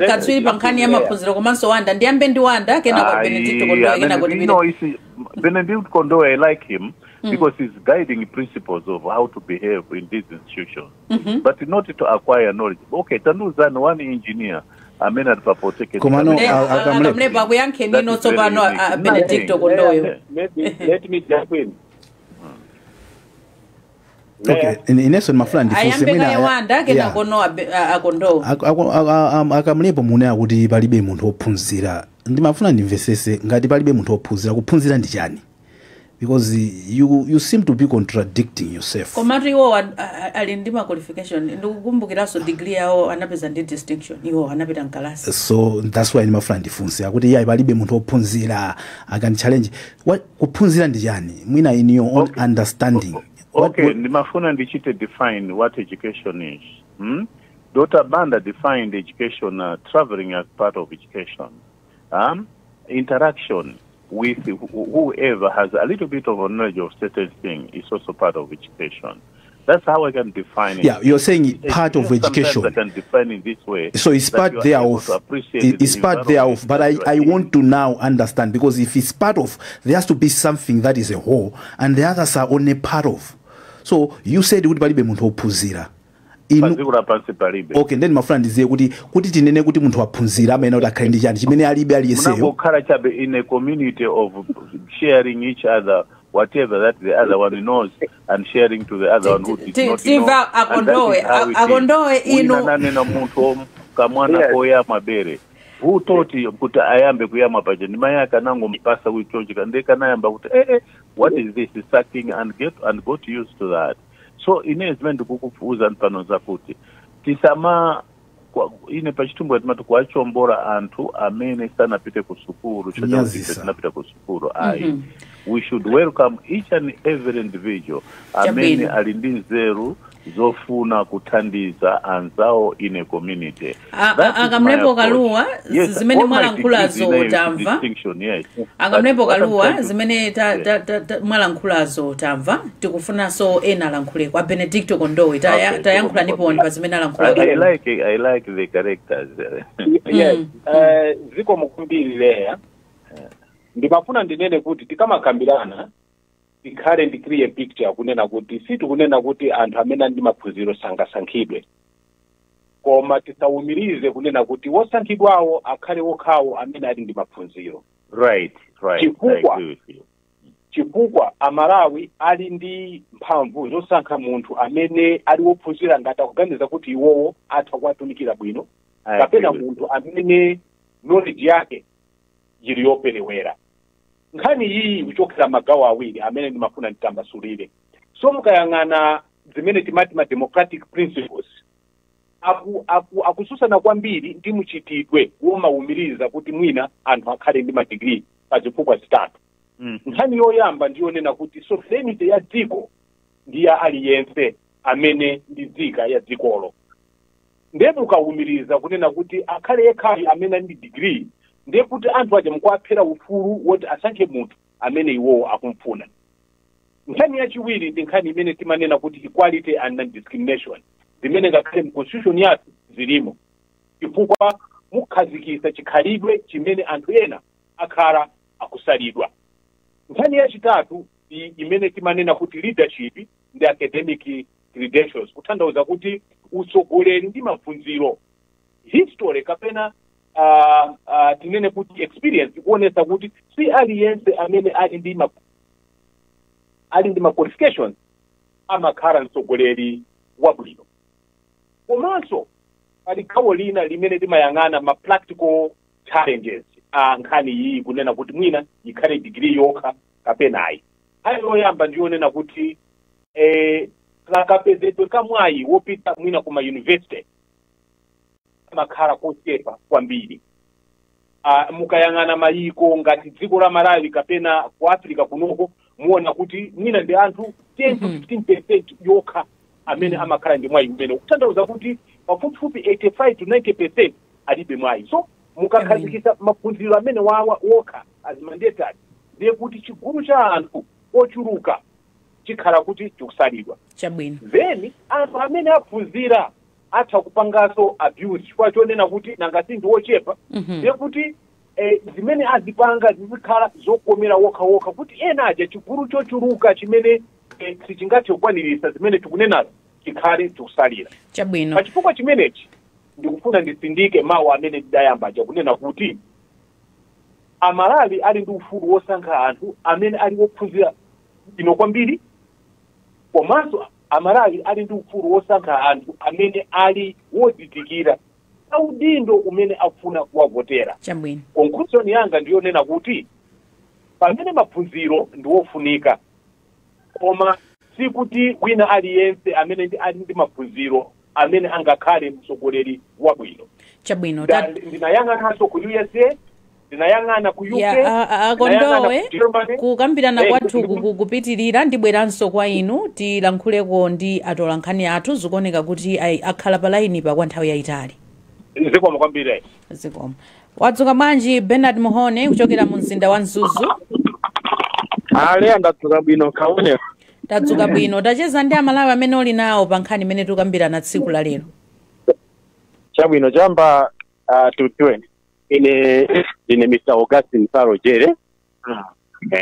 katswiri pa nkhani ya maphunziro, komanso Wanda. Ndiyambe ndi Wanda, kenako a Benedicto Kondowe, kenako tipite. No, isi Benedict Kondowe, I like him because he's guiding principles of how to behave in these institutions, but not to acquire knowledge. Okay, tandiuzani one engineer amene ali pa polytechnic. Komano, Akamlepo. Akamlepo akuyankheni ino tsopano, a Benedicto Nothing. Kondowe. Maybe let me jump in. Okay, inenso ndimafuna ndifunse Ayambe mwina kaye Wanda, kenako no akondowe. Akamlepo, munena kuti palibe munthu wophunzira. Ndimafuna ndimvesese, ngati palibe munthu wophunzira, kuphunzira ndi chani? Because you seem to be contradicting yourself. Komatu iwo ali ndi ma qualification. Ndikukumbukiranso degree yawo anapeza ndi distinction, iwo anapita mkalasi. So that's why ndimafuna ndifunse, akuti iyayi, palibe munthu wophunzira, I can challenge. What, kuphunzira ndi chani, mwina in your own understanding? Okay, ndimafuna ndichite define what education is. Dr. Banda defined education, traveling as part of education. Interaction with whoever has a little bit of a knowledge of certain thing is also part of education. That's how I can define it. Yeah, you're saying part of Sometimes education. I can define it this way. So it's that part you are able thereof. to appreciate the It's part environment thereof. But that I, you are I in. want to now understand, because if it's part of, there has to be something that is a whole and the others are only part of. So you said kuti palibe munthu wophunzira. Inu, Padziko lapansi palibe. okay, then mafuna ndiziye kuti tinene kuti munthu waphunzira amene kuti akhale ndi chani chimene alibe aliyenseyo. Munangokhala chabe in a community of sharing each other whatever that the other one knows and sharing to the other one who did not know. Timva And that akondowe is how it is. akondowe Wina inu nanena munthu kamwana Yes. koyamwa bere, who taught you kuti ayambe kuyamwa paja ndi mai ake anangompasa kuichonjeka ndiye kanayamba kuti what is this sucking, and get and got used to that. So ine zimene ndikukufuuza pano zakuti tisama ine pachitumbu timati kuwachombora anthu amene sanapite ku sukulu Kunyazisa. tinapita ku sukulu ayi. We should welcome each and every individual amene Chabwino. ali ndi nzeru zofuna kuthandiza anzawo in a community. That is my Akamlepo approach. Kaluwa, Yes, zimene all my mwalankhulazo degrees in a tamva. distinction, yes. Akamlepo But what I'm Kaluwa, trying to- zimene Yes. mwalankhulazo tamva, tikufunanso ena alankhuleko. A Benedicto Kondowe, Okay, tayankhulanipo pa zimene alankhula. I like the characters. Yes, zikomo kwambiri Leya. Ndimafuna ndinene kuti tikamakambirana tikhale ndi clear picture kunena kuti sitikunena kuti anthu amene ali ndi maphunziro sangasankhidwe, koma tisawumirize kunena kuti wosankhidwawo akhale wokhawo amene ali ndi maphunziro. Right. I Chifukwa. agree with you. Chifukwa Amalawi ali ndi mphamvu zosankha munthu amene ali wophunzira ngati akuganiza kuti iwowo atha kuwatumikira bwino, I kapena agree with munthu amene knowledge yake ili yoperewera. Nkhani iyi kuchokera magawo awiri amene ndimafuna nditambasulire. So mukayang'ana zimene timati ma democratic principles, akususana kwambiri ndi muchitidwe womawumiriza kuti mwina anthu akhale ndi madigiri pa zifukwa zitatu. Nkhani yoyamba ndiyonena kuti sovereignty ya dziko ndi ya aliyense amene ndi nzika ya dzikolo. Ndiye mukawumiriza kunena kuti akhale yekhayo amene ali ndi degree, ndiye kuti anthu aja mukuwaphera ufulu woti asankhe munthu amene iwowo akumfuna. Nkhani yachiwiri ndi nkhani imene timanena kuti equality and non-discrimination, zimene ngakhale mu constitution yathu zilimo, chifukwa mukhazikitsa chikhalidwe chimene anthu ena akhala akusalidwa. Nkhani yachitatu ndi imene timanena kuti leadership ndi academic credentials, kutanthauza kuti utsogoleri ndi maphunziro. History kapena tinene kuti experience kuonesa kuti si aliyense amene ali ndi ma qualifications amakhala mtsogoleri wabwino. Komanso pali gawo lina limene timayang'ana ma practical challenges a nkhani iyi, kunena kuti mwina ikhale degree yokha kapena ayi. Nkhani yoyamba ndiyonena kuti kakapezedwe kamwayi wopita mwina kuma university amakhala kochepa kwambiri. Mukayang'ana mayiko ngati dziko la Malawi kapena ku Africa kunoko, muona kuti mwina ndi anthu 10 to 15% yokha amene amakhala ndi mwayi umene, kutanthauza kuti pafupifupi 85 to 90% alibe mwayi. So mukakhazikitsa maphunziro amene wawa wokha as mandatory, ndiye kuti chigulu cha anthu ochuluka chikhala kuti chikusalidwa. Then anthu amene aphunzira atha kupanganso abuse, chifukwa chonena kuti nanga si ndi wochepa, ndiye kuti zimene azipanga zizikhala zokomera wokha wokha, kuti ena aja, chigulu chochuluka chimene sichingathe kukwaniritsa zimene tikunenazo, chikhale chikusalira. Pachifukwa chimenechi ndikufuna ndisindike mawu amene ndidayamba aja kunena kuti Amalawi ali ndi ufulu wosankha anthu amene ali wophunzira bwino kwambiri, komanso Amalawi ali ndi ufulu wosankha anthu amene ali wozindikira audindo umene akufuna kuwavotera. Conclusion yanga ndiyonena kuti pamene maphunziro ndi wofunika, koma sikuti wina aliyense amene ali ndi maphunziro amene angakhale mtsogoleri wabwino. Ndinayang'ananso ku USA, ndinayang'ana ku UK, Ya, ndinayang'ana Akondowe, ku Germany. kukambirana kwathu kupitirira, ndibweranso kwa inu tilankhuleko ndi atolankhani athu. Zikuoneka kuti akhala pa laini pa kwa nthawi yayitali. Zikomo kwambiri. Zikomo. Wadzuka bwanji, Bernard Muhone, kuchokera mu mzinda wa Mzuzu? Ale, ndadzuka bwino, kaone. Tadzuka bwino. Tacheza ndi Amalawi amene uli nawo pa nkhani imene tikukambirana tsiku la lero. Chabwino, chamba tutuweni. Ine ndine Mr. Augustine Saro Jere,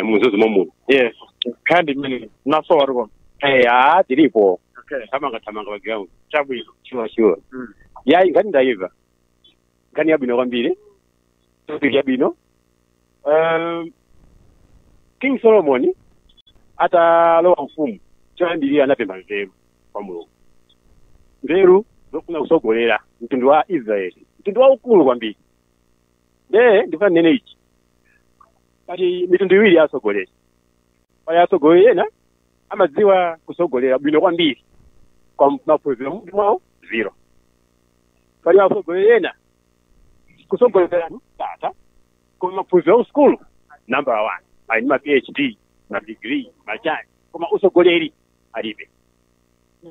muzuzu momuno. Yes, nkhani imene nasowa tikona. Ah, tilipo. Okay. Thamanga thamanga pa ground. Chabwino. Sure. Yayi, nkhani ndayimva, nkhani yabwino kwambiri, topic yabwino. King Solomon atalowa mfumu, choyambirira anapempha nzeru kwa Mulungu, nzeru zofuna kusogolera mtundu wa Israeli, mtundu waukulu kwambiri. Nde ndifuna nene ichi: pali mitundu iwiri ya atsogoleri. Pali atsogoleri ena amadziwa kusogolera bwino kwambiri, kwa maphunziro mutu mwawo zero. Pali atsogoleri ena kusogolera tata, koma maphunziro school number one, ali ma PhD, ma degree, machani, koma usogoleri alibe.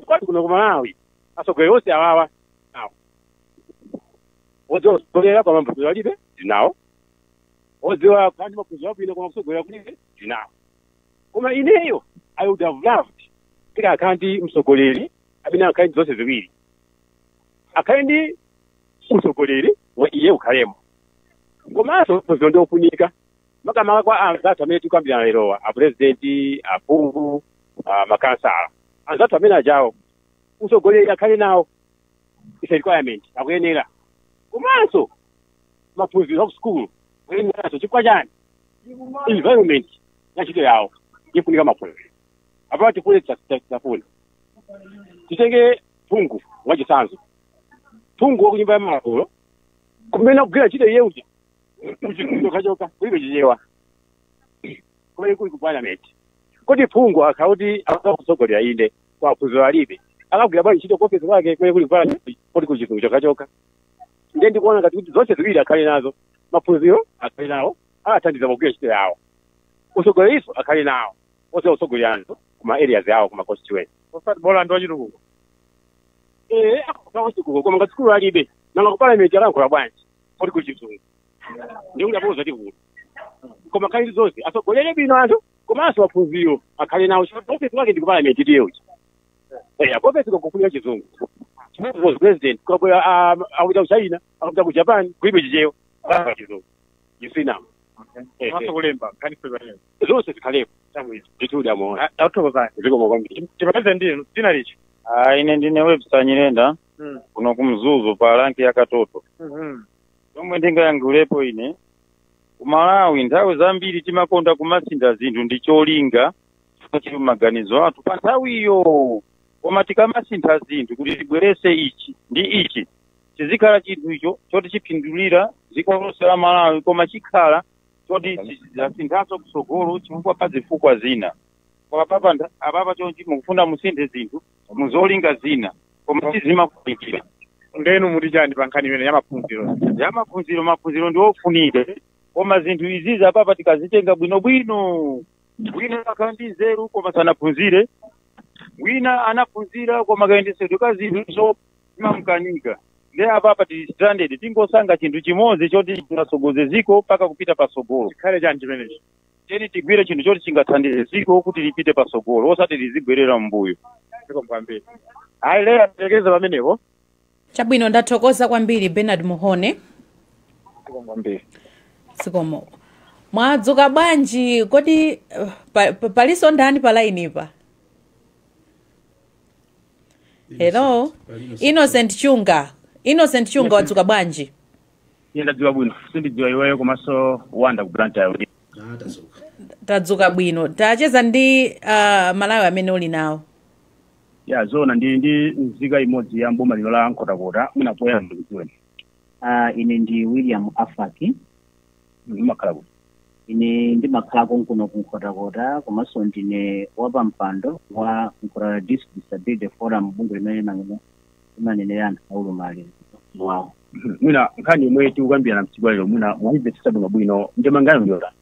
Kwati kuno ku Malawi atsogoleri onse awawa nawo: odziwa kusogolera koma maphunziro alibe, ndinawo; odziwa kandi maphunziro abwino koma kusogolera kulibe, ndinawo. Koma ineyo I would have loved tikakhala ndi mtsogoleri amene akhale ndi zonse ziwiri, akhale ndi usogoleri wa iye ukhalemo, komanso phunziro ndi ofunika, makamaka kwa anzathu amene tikuyambirana lerowa, apurezidenti, aphungu, makansala, anzathu amene ajawo. Usogoleri akhale nawo, is a requirement, akuyenera, komanso maphunziro aku school akuyeneranso. Chifukwa chani? Environment ya ntchito yawo ifunika maphunziro. Apa tifune tisafune, titenge phungu wachitsanzo, phungu wa kunyumba ya malamulo, kumene akugwira ntchito iye uja chokachoka kulibe Chichewa, kumene kuli ku parliament. Kodi phungu akauti akakusogolera inde kwa phunziro alibe, akagwira bwanji ntchito ku ofisi kwake kumene kuli ku parliament kodi kuli Chizungu chokachoka? Ndiye ndikuona ngati kuti zonse ziwiri akhale nazo: maphunziro akhale nawo, alathandiza pogwira ntchito yawo; usogoleriso akhale nawo, onse usogoleranso kuma areas yawo, kuma constituency. Osati bola ndi wachitukuko. Eh, akakachitukuko, koma ngati sukulu alibe, nanga ku parliament alankhula bwanji kodi kuli Chizungu? Ndikuti apoza tivuta, koma khali zonse asogolere bwino anthu, komanso maphunziro akhale nawo. Ofisi wake ndi ku parliament tiye uja, eh, ofisi kokufunika Chizungu. Was president kubwera, akupita ku China, akupita ku Japan, kulibe Chichewa, akupita Chizungu. You see now? Komanso kulemba nkhani pamene. Zonse zikhalepo. Chabwino. Ndithu amoona. Tathokozani. Zikomo kwambiri. Tipatse ndinu dzina lichi. Ah, ine ndine Webster Nyirenda kuno kumzuzu pa rank ya Katoto. Chomwe ndingayangulepo ine, kumalawi nthawi zambiri timakonda kumasintha zinthu ndi cholinga chili maganizo athu pa nthawiyo, koma tikamasintha zinthu kuti tibwerese ichi ndi ichi, chizikhala chinthu icho choti chiphindulira dziko lonse la Malawi, koma chikhala choti zasinthanso kusogolo chifukwa pa zifukwa zina. Koma papa apapa chonchi mukufuna musinthe zinthu muzolinga zina, koma sizimafunikira. Ndenu muti chani pa nkhani imene ya maphunziro? Ya maphunziro, maphunziro ndi ofunika, koma zinthu izizi apapa tikazitenga bwinobwino, wina akhala ndi nzeru koma sanaphunzire, wina anaphunzira koma kayendesedwe ka zinthu zimamkanika. Ndi apapa tili stranded. Tingosankha chinthu chimodzi choti chingasogoze ziko mpaka kupita pasogolo. Chikhale chani chimenechi? Teni tigwire chinthu choti chingathandize ziko kuti lipite pasogolo, osati lizibwerera mbuyo. Zikomo kwambiri. Hayi, leya tilekeze pamenepo. Chabwino, ndathokoza kwambiri, Bernard Muhone. Zikomo kwambiri. Zikomo. Mwadzuka bwanji? Kodi palinso ndani pa line pa? Hello, Innocent Chunga, Innocent Chunga, wadzuka bwanji? Ine ndadziwa bwino, sindidziwa iweyo komanso Wanda ku Blantyre. Tadzuka. Tadzuka bwino. Tacheza ndi Malawi amene uli nawo. Ya, zona ndi nzika imodzi ya mboma lino la Nkhotakota. Mwina poyamba ndikudziweni. Ine ndi William Afaki. Mumakhala kuti? Ine ndimakhala konkuno ku Nkhotakota, komanso ndine wapampando wa Nkhotakota District Disability Forum, bungwe limene limanenera anthu aulumali mwawo. Mwina nkhani yomwe tikukambirana mtsiku lero, mwina mwayimvetsetsa bwinobwino? Ndemanga yanu ndiyotani?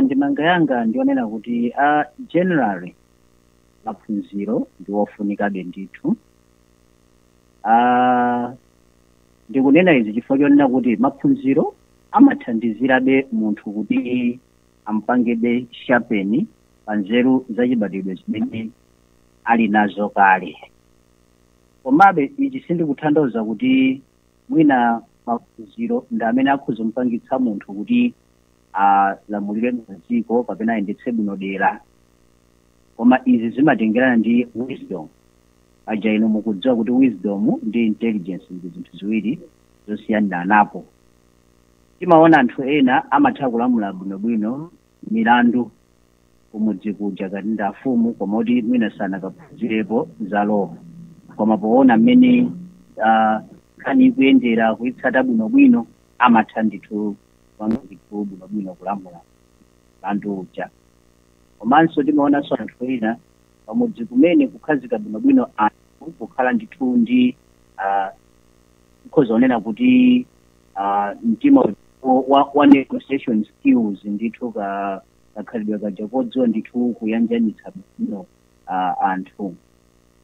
Ndemanga yanga ndionena kuti generally maphunziro ndi ofunikabe ndithu. Ndikunena izi chifukwa chonena kuti maphunziro amathandizirabe munthu kuti ampangebe sharpen pa pa nzeru zachibadwidwe zimene ali nazo kale. Komabe ichi sindikutanthauza kuti mwina maphunziro ndi amene akhoza kupangitsa munthu kuti alamulire dziko kapena ayendetse bwino dera, koma izi zimatengerana ndi wisdom. Aja inu mukudziwa kuti wisdom ndi intelligence ndi zinthu ziwiri zosiyana napo. Timaona anthu ena amatha kulamula bwinobwino milandu kumudzi kuja kati ndi afumu, koma kuti mwina sanakaphunzirepo za law, koma poona mmene nkhani ikuyendera, kuyitsata bwinobwino, amatha ndithu kupanga ndithu bwinobwino kulamula mlandu uja. Komanso timaonanso anthu ena pamudzi kumene kukhazika bwinobwino anthu, kukhala ndithu ndi nkhoza onena kuti mtima wa negotiation skills ndithu, ka kakhalidwe kaja kodziwa ndithu kuyanjanitsa bwino anthu,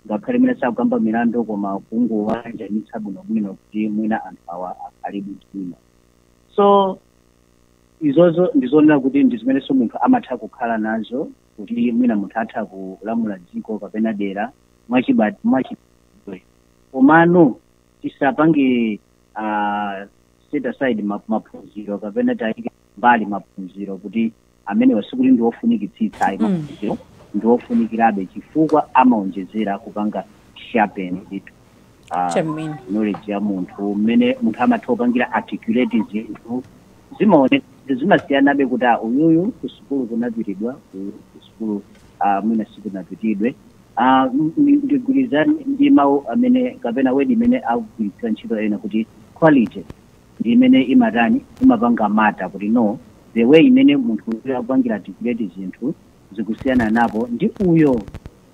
ngakhale mwina sakukamba milandu, koma kungowayanjanitsa bwinobwino kuti mwina anthu awa akhale bwino. So izozo ndizonena kuti ndi zimenenso munthu amatha kukhala nazo, kuti mwina munthu atha kulamula dziko kapena dera mwachibadwidwe. Komano tisapange set aside maphunziro kapena tayike mbali maphunziro kuti amenewa sikuti ndi ofunikitsitsa ayi. Maphunziro ndi ofunikirabe chifukwa amaonjezera kupanga sharpen ndithu knowledge ya munthu, mmene munthu amatha kupangira articulate zinthu. Zimaoneka zimasiyanabe kuti uyuyu kusukulu kunapitidwa, uyu kusukulu mwina sikunapitidwe. Ndigwirizane ndi mawu amene kapena word imene akugwiritsira ntchito ena kuti quality ndi imene imatani, imapanga matter, kuti no, the way imene munthu uyu akupangira articulate zinthu zikusiyana napo ndi uyo.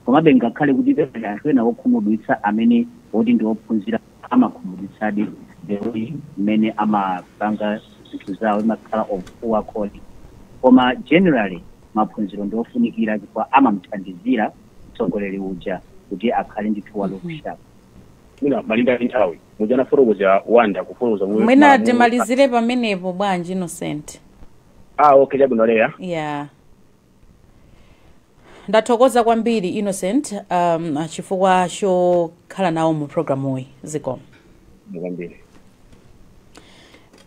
Komabe ngakhale kuti pali anthu ena okhumudwitsa amene oti ndi ophunzira, amakhumudwitsadi the way imene amapanga zinthu zawo imakhala of poor quality, koma generally maphunziro ndi ofunikira chifukwa amamthandizira mtsogoleri uja kuti akhale ndithu wa sharp. Mwina malinga ndi nthawi muja anafotokoza Wanda kufotokoza momwe Mwina timalizire pamenepo bwanji, Innocent? Ah, okay, chabwino Leya. Yeah, ndathokoza kwambiri, Innocent, chifukwa chokhala nawo mu programuyi. Zikomo kwambiri.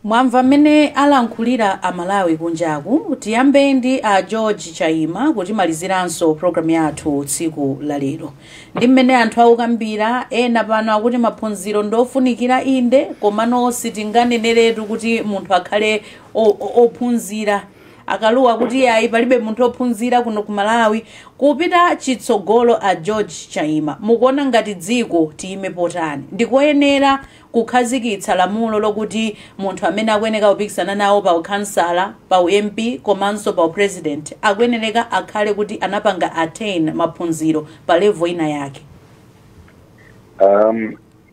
Mwamva mmene alankhulira Amalawi kunjaku. Tiyambe ndi a George Chaima kutimaliziranso programu yathu tsiku la lero ndi mmene anthu akukambira. Ena pano akuti maphunziro ndofunikira inde, komano sitinganeneretu kuti munthu akhale ophunzira. Akaluwa kuti ayi, palibe munthu ophunzira kuno ku Malawi. Kupita chitsogolo, a George Chaima, mukuona ngati dziko tiyime potani? Ndikoyenera kukhazikitsa lamulo lokuti munthu amene akuyeneka kupikisana nawo pa ukhansala, pa uMP komanso pa upresident akuyenereka akhale kuti anapanga attain maphunziro pa level ina yake?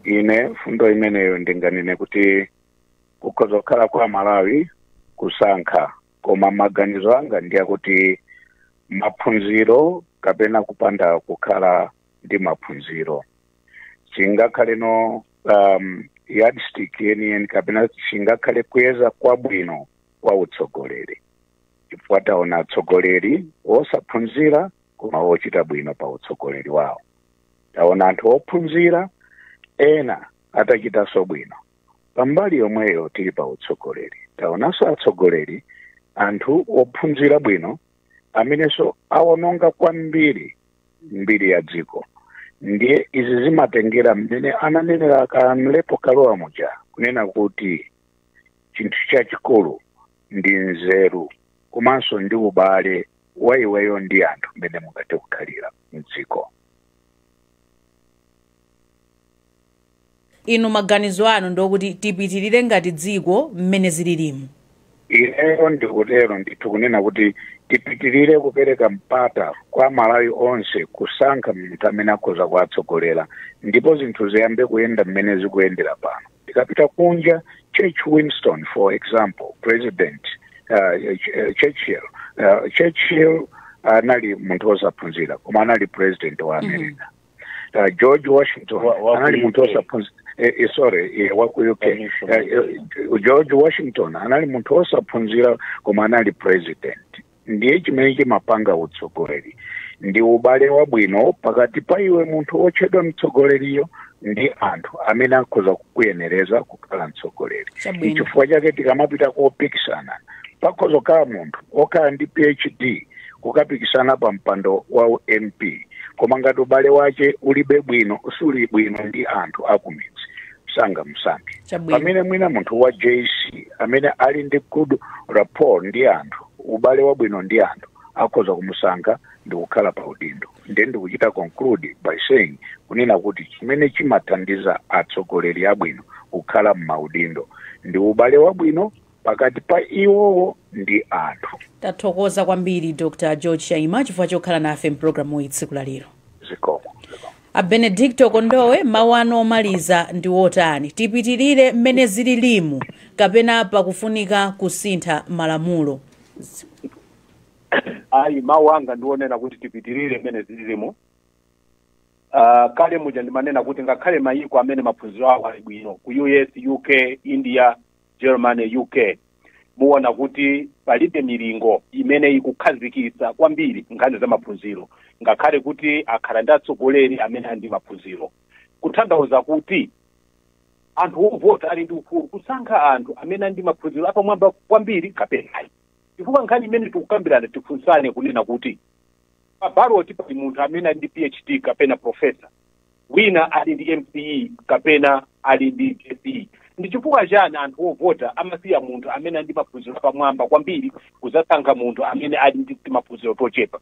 Ine fundo imeneyo ndinganene kuti kukhoza kukhala kwa Malawi kusankha, koma maganizo anga ndi akuti maphunziro kapena kupanda kukhala ndi maphunziro chingakhale no yardstick yeniyeni kapena chingakhale kuyeza kwabwino kwa utsogoleri, chifukwa taona atsogoleri osaphunzira koma ochita bwino pa utsogoleri wawo. Taona anthu ophunzira ena atachitanso bwino. Pambali yomweyo tili pa utsogoleri, taonanso atsogoleri, anthu ophunzira bwino amenenso awononga kwambiri mbiri ya dziko. Ndiye izi zimatengera mmene ananenera Kamlepo Kalua muja, kunena kuti chinthu chachikulu ndi nzeru komanso ndi ubale wa iweyo ndi anthu mmene mungathe kukhalira mdziko. Inu maganizo anu ndokuti tipitirire ngati dziko mmene zililimu? Ineyo ndikutero ndithu, kunena kuti tipitirire kupereka mpata kwa Malawi onse kusankha munthu amene akhoza kuwatsogolera, ndipo zinthu ziyambe kuyenda mmene zikuyendera pano. Tikapita kunja, Church Winston, for example, President Churchill anali munthu wosaphunzira koma anali president wa America. George Washington Wa anali ku munthu UK. wosaphunzira, sorry, wa ku UK. George Washington anali munthu wosaphunzira koma anali president. Ndiye chimene chimapanga utsogoleri ndi ubale wabwino pakati pa iwe munthu wotchedwa mtsogoleriyo ndi anthu amene akhoza kukuyenereza kukhala mtsogoleri. Chifukwa chake tikamapita kopikisana, pakhoza kukhala munthu okhala ndi PhD kukapikisana pa mpando wa MP, koma ngati ubale wache ulibe bwino, usuli bwino ndi anthu akumidzi, sangamusankhe. Pamene mwina munthu wa JC amene ali ndi good rapport ndi anthu, ubale wabwino ndi anthu, akhoza kumusankha ndi kukhala pa udindo. Ndiye ndikuchita conclude by saying kunena kuti chimene chimathandiza atsogoleri abwino kukhala m'maudindo ndi ubale wabwino pakati pa iwowo ndi anthu. Tathokoza kwambiri, Dr George Chaima, chifukwa chokhala nafe mpulogalamu iyi tsiku la lero. Zikomo. A Benedicto Kondowe, mawu anu omaliza ndi wotani? Tipitirire mmene zililimu kapena pakufunika kusintha malamulo? Ayi, mawu anga ndionena kuti tipitirire mmene zililimu. Kale muja ndimanena kuti ngakhale mayiko amene maphunziro awo ali bwino, ku US, UK, India, Germany, UK, muona kuti palibe milingo imene ikukhazikitsa kwambiri nkhani za maphunziro, ngakhale kuti akhala ndi atsogoleri amene ali ndi maphunziro. Kutanthauza kuti anthu ovota ali ndi ufulu kusankha anthu amene ali ndi maphunziro apamwamba kwambiri kapena ayi. Chifukwa nkhani imene tikukambirana, tifunsane kunena kuti pa ballot pali munthu amene ali ndi PhD kapena professor, wina ali ndi MCE kapena ali ndi JCE. Ndi chifukwa chani anthu ovota amasiya munthu amene ali ndi maphunziro apamwamba kwambiri kudzasankha munthu amene ali ndi maphunziro tochepa?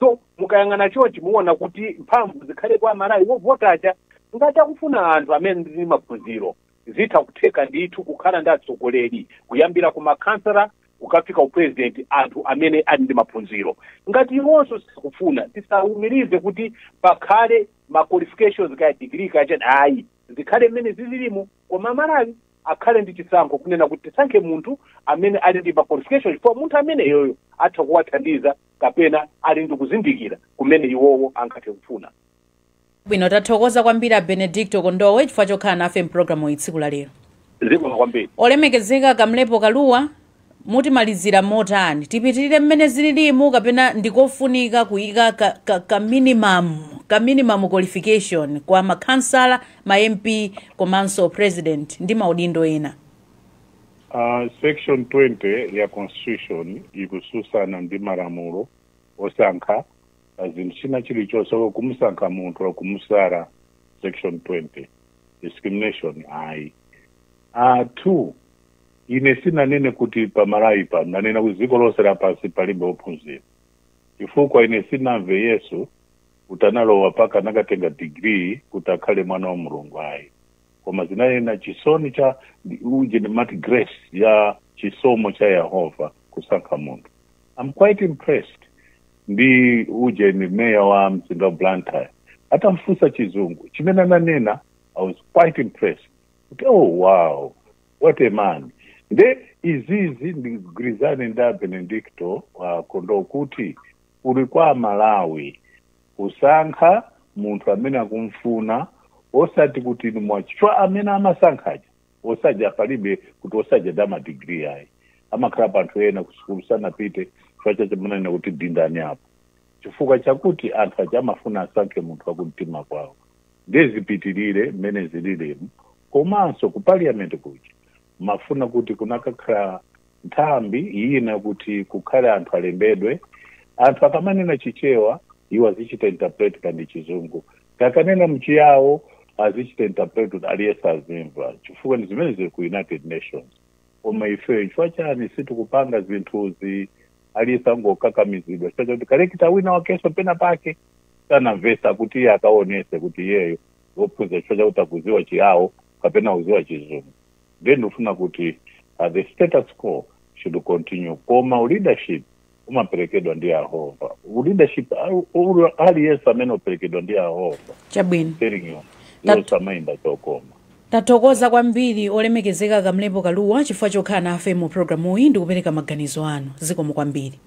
So mukayang'ana chonchi, muona kuti mphamvu zikhale kwa Amalawi wovotacha. Ngati akufuna anthu amene ndi maphunziro, zitha kutheka ndithu kukhala ndi atsogoleri kuyambira ku makhansala kukafika upresident, anthu amene ali ndi maphunziro. Ngati iwonso sakufuna, tisawumirize kuti pakhale ma qualifications, kaya degree, kaya chani, ayi, zikhale mmene zililimu. Koma Malawi akhale ndi chisankho kunena kuti tisankhe munthu amene ali ndi ma qualifications, chifukwa munthu amene yoyo atha kuwathandiza kapena ali ndi kuzindikira kumene iwowo angathe kufuna. Bwino, tathokoza kwambiri a Benedicto Kondowe chifukwa chokhala nafe mpulogalamu iyi tsiku la lero. Zikomo kwambiri. Olemekezeka Kamlepo Kaluwa, mutimalizira motani? Tipitirire mmene zililimu kapena ndikofunika kuyika ka minimum qualification kwa makhansala, ma MP komanso president ndi maudindo ena? Section 20 ya constitution ikususana ndi malamulo osankha pa zinthu china chilichonse, kumusankha munthu kumusala. Section 20, discrimination ayi. Two, ine sinanene kuti pamalawi pano, nanena kuti dziko lonse lapansi palibe ophunzira, chifukwa ine sinamve Yesu kuti analowa paka anakatenga degree kuti akhale mwana wa Mulungu, ayi. Koma zinanena chisoni cha uje ndimati grace ya chisomo cha Yehova kusankha munthu. I'm quite impressed ndi uje ni meya wa mzinda wa Blantyre, atamfunsa Chizungu chimene ananena, I was quite impressed kuti, "Oh wow, what a man." Nde izizi ndigwirizane ndi a Benedicto Kondo kuti kuli kwa Malawi kusankha munthu amene akumfuna, osati kuti inu mwachifukwa amene amasankhaja osaja palibe kuti osaja da madigiri ayi, amakhala pa anthu ena kusukulu sanapite. Chifukwa chache manena kuti dindani apo, chifukwa chakuti anthu aja amafuna asankhe munthu wakumtima kwawo. Ndezipitirire mmene zililimu. Komanso ku parliament kuja mafuna kuti kunakakhala nthambi ina kuti kukhale anthu alembedwe, anthu akamanena Chichewa iwo azichita interpret, kandi Chizungu kakanena mchiyawo azichita interpret kuti aliyense azimva, chifukwa ndi zimene zili ku United Nations. Koma ife chifukwa chani sitikupanga zinthuzi? Aliyense angokakamizidwa chifukwa chakuti collector wina wakenso pena pake sanamvesa kuti iye akaonese kuti iyeyo wophunzira chifukwa chakuti akuziwa Chiyawo kapena kuziwa Chizungu. Then ndikufuna kuti the status quo should continue, koma leadership umaperekedwa ndi Yehova. Leadership aliyense amene uperekedwa ndi Yehova. Telling you, iwo samayimba chokoma. Tathokoza kwambiri, olemekezeka Kamlepo Kaluwa, chifukwa chokhala nafe mu programu iyi ndi kupereka maganizo anu. Zikomo kwambiri.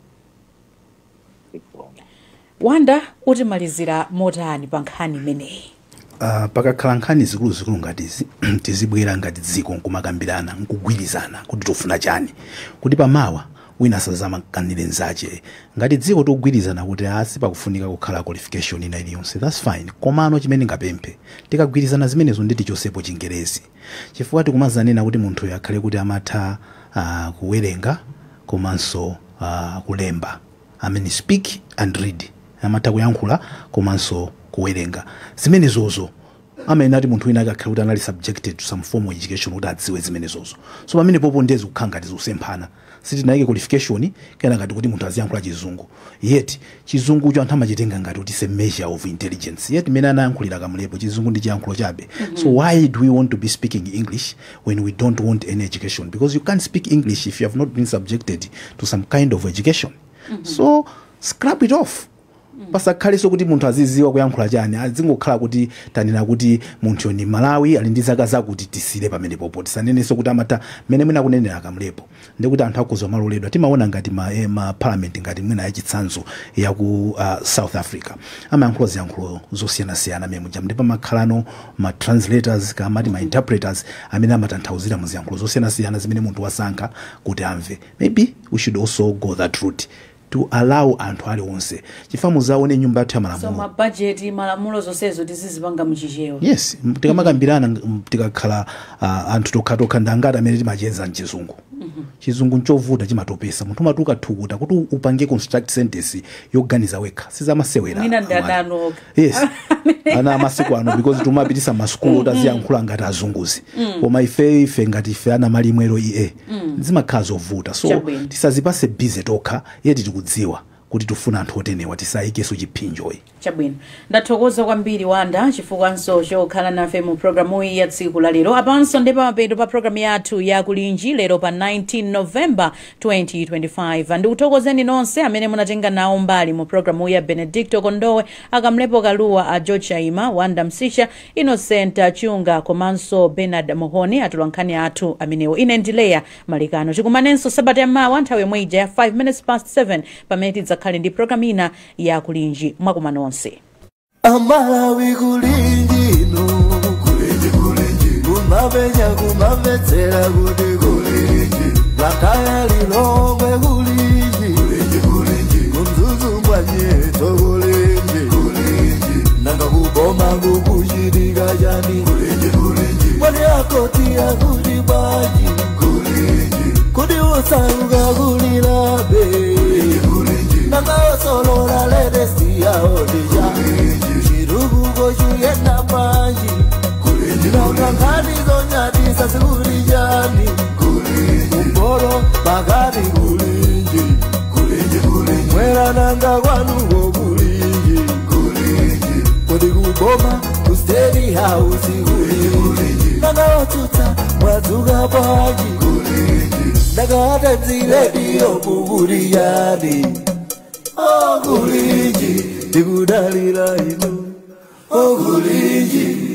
Wanda, utimalizira motani pa nkhani imeneyi? Pakakhala nkhani zikuluzikulu ngati izi, tizibwera ngati dziko nkumakambirana, nkugwirizana kuti tofuna chani, kuti pamawa Wina asazamakanire nzache. Ngati dziko tikugwirizana kuti asi pakufunika kukhala qualification ina iliyonse, that's fine. Komano chimene ngapemphe, tikagwirizana zimenezo nditi chosepo Chingerezi, chifukwa tikumazanena kuti munthu akhale kuti amatha kuwerenga komanso kulemba, I mean speak and read, amatha kuyankhula komanso kuwerenga. Zimenezozo amene ati munthu wina akakhala kuti anali subjected to some form of education kuti adziwe zimenezozo. So pamene popo ndezi kukhala ngati zikusemphana. Sitinayike qualification kena ngati kuti munthu aziyankhula Chizungu, yet Chizungucho anthu amachitenga ngati kuti is a measure of intelligence, yet mene anayankhulira Kamlepo, Chizungu ndi chiyankhulo chabe. So why do we want to be speaking English when we don't want any education? Because you can't speak English if you have not been subjected to some kind of education. So scrap it off. Pasakhalenso kuti munthu aziziwa kuyankhula chani, azingokhala kuti tanena kuti munthu ni Malawi, ali ndi zaka zakuti, tisile pamene popo. Tisanenenso kuti amata mmene mwina kunenera Kamlepo, ndikuti anthu akuzwa maloledwa. Timaona ngati ma parliament ngati mwina yachitsanzo yaku South Africa amayankhula ziyankhulo zosiyanasiyana mmene muja, ndipo pamakhalano ma translators kamati ma interpreters amene amatanthauzira mu ziyankhulo zosiyanasiyana zimene munthu wasankha kuti amve. Maybe we should also go that route to allow anthu aliwonse, chifukwa muzaone nyumba yathu ya So malamulo, mabajeti, malamulo, zonsezo tizizipanga mchichewa. Yes, tikamakambirana, tikakhala anthu tokhatokha, ndangati amene timacheza mchizungu? Chizungu nchovuta, chimatopesa munthu, umatuka thukuta kuti upange construct sentence yoganiza wekha, sizamasewera. Mwina ndi amali. adani okha. Yes, ana amasiku ano, because timapitisa masukulu kuti aziyankhula ngati azunguzi, koma ife ngati ife ana malimwero ie zimakhala zovuta. So Chabwino. tisazipase busy tokha, yeti tikudziwa kuti tifuna anthu otenewa, tisayikeso chiphinjoyi. Chabwino, ndathokoza kwambiri Wanda chifukwanso chokhala nafe mu programu iyi ya tsiku la lero. Apanso ndi pamapeto pa programu yathu ya Kulinji lero pa 19 November 2025. Ndikuthokozeni nonse amene munatenga nawo mbali mu programu ya: Benedicto Kondowe, Akamlepo Kaluwa, a George Chaima, Wanda Msisha, Innocent Chunga komanso Bernard Mohoni, atolankhani athu amenewo. Ine ndileya Malikano. Tikumanenso sabata yamawa nthawi yomwe ija ya 5 minutes past 7 pamene tidzakhale ndi programu ina ya Kulinji. Mwakuma nonse. Amalawi, kulinjino, kulinji, kulinji, kumapenya kumamvetsera kuti kulinji, Blantyre, Lilongwe, kulinji, kulinji, kulinji, kuMzuzu mwanyeto, kulinji, kulinji, nanga kuboma kukuchitika chani? Kulinji, kulinji, mwani akoti akuti bwanji? Kulinji, kuti usauka kulilabe? Kulinji, nanga osolola latest yaodija chirukuko chuyenda panji? Nanga nkhani zonyadisa zikuli chani? Kumporo pakati, kulinji, mwera nanga kwanuko, kulinji, kodi kuboma ku State House, kulinji, nanga otsutsa mwadzuka bwanji? Ndakatadzilediyo kukuli yani? Oh, kulinji, tikudalira inu. Oh, kulinji.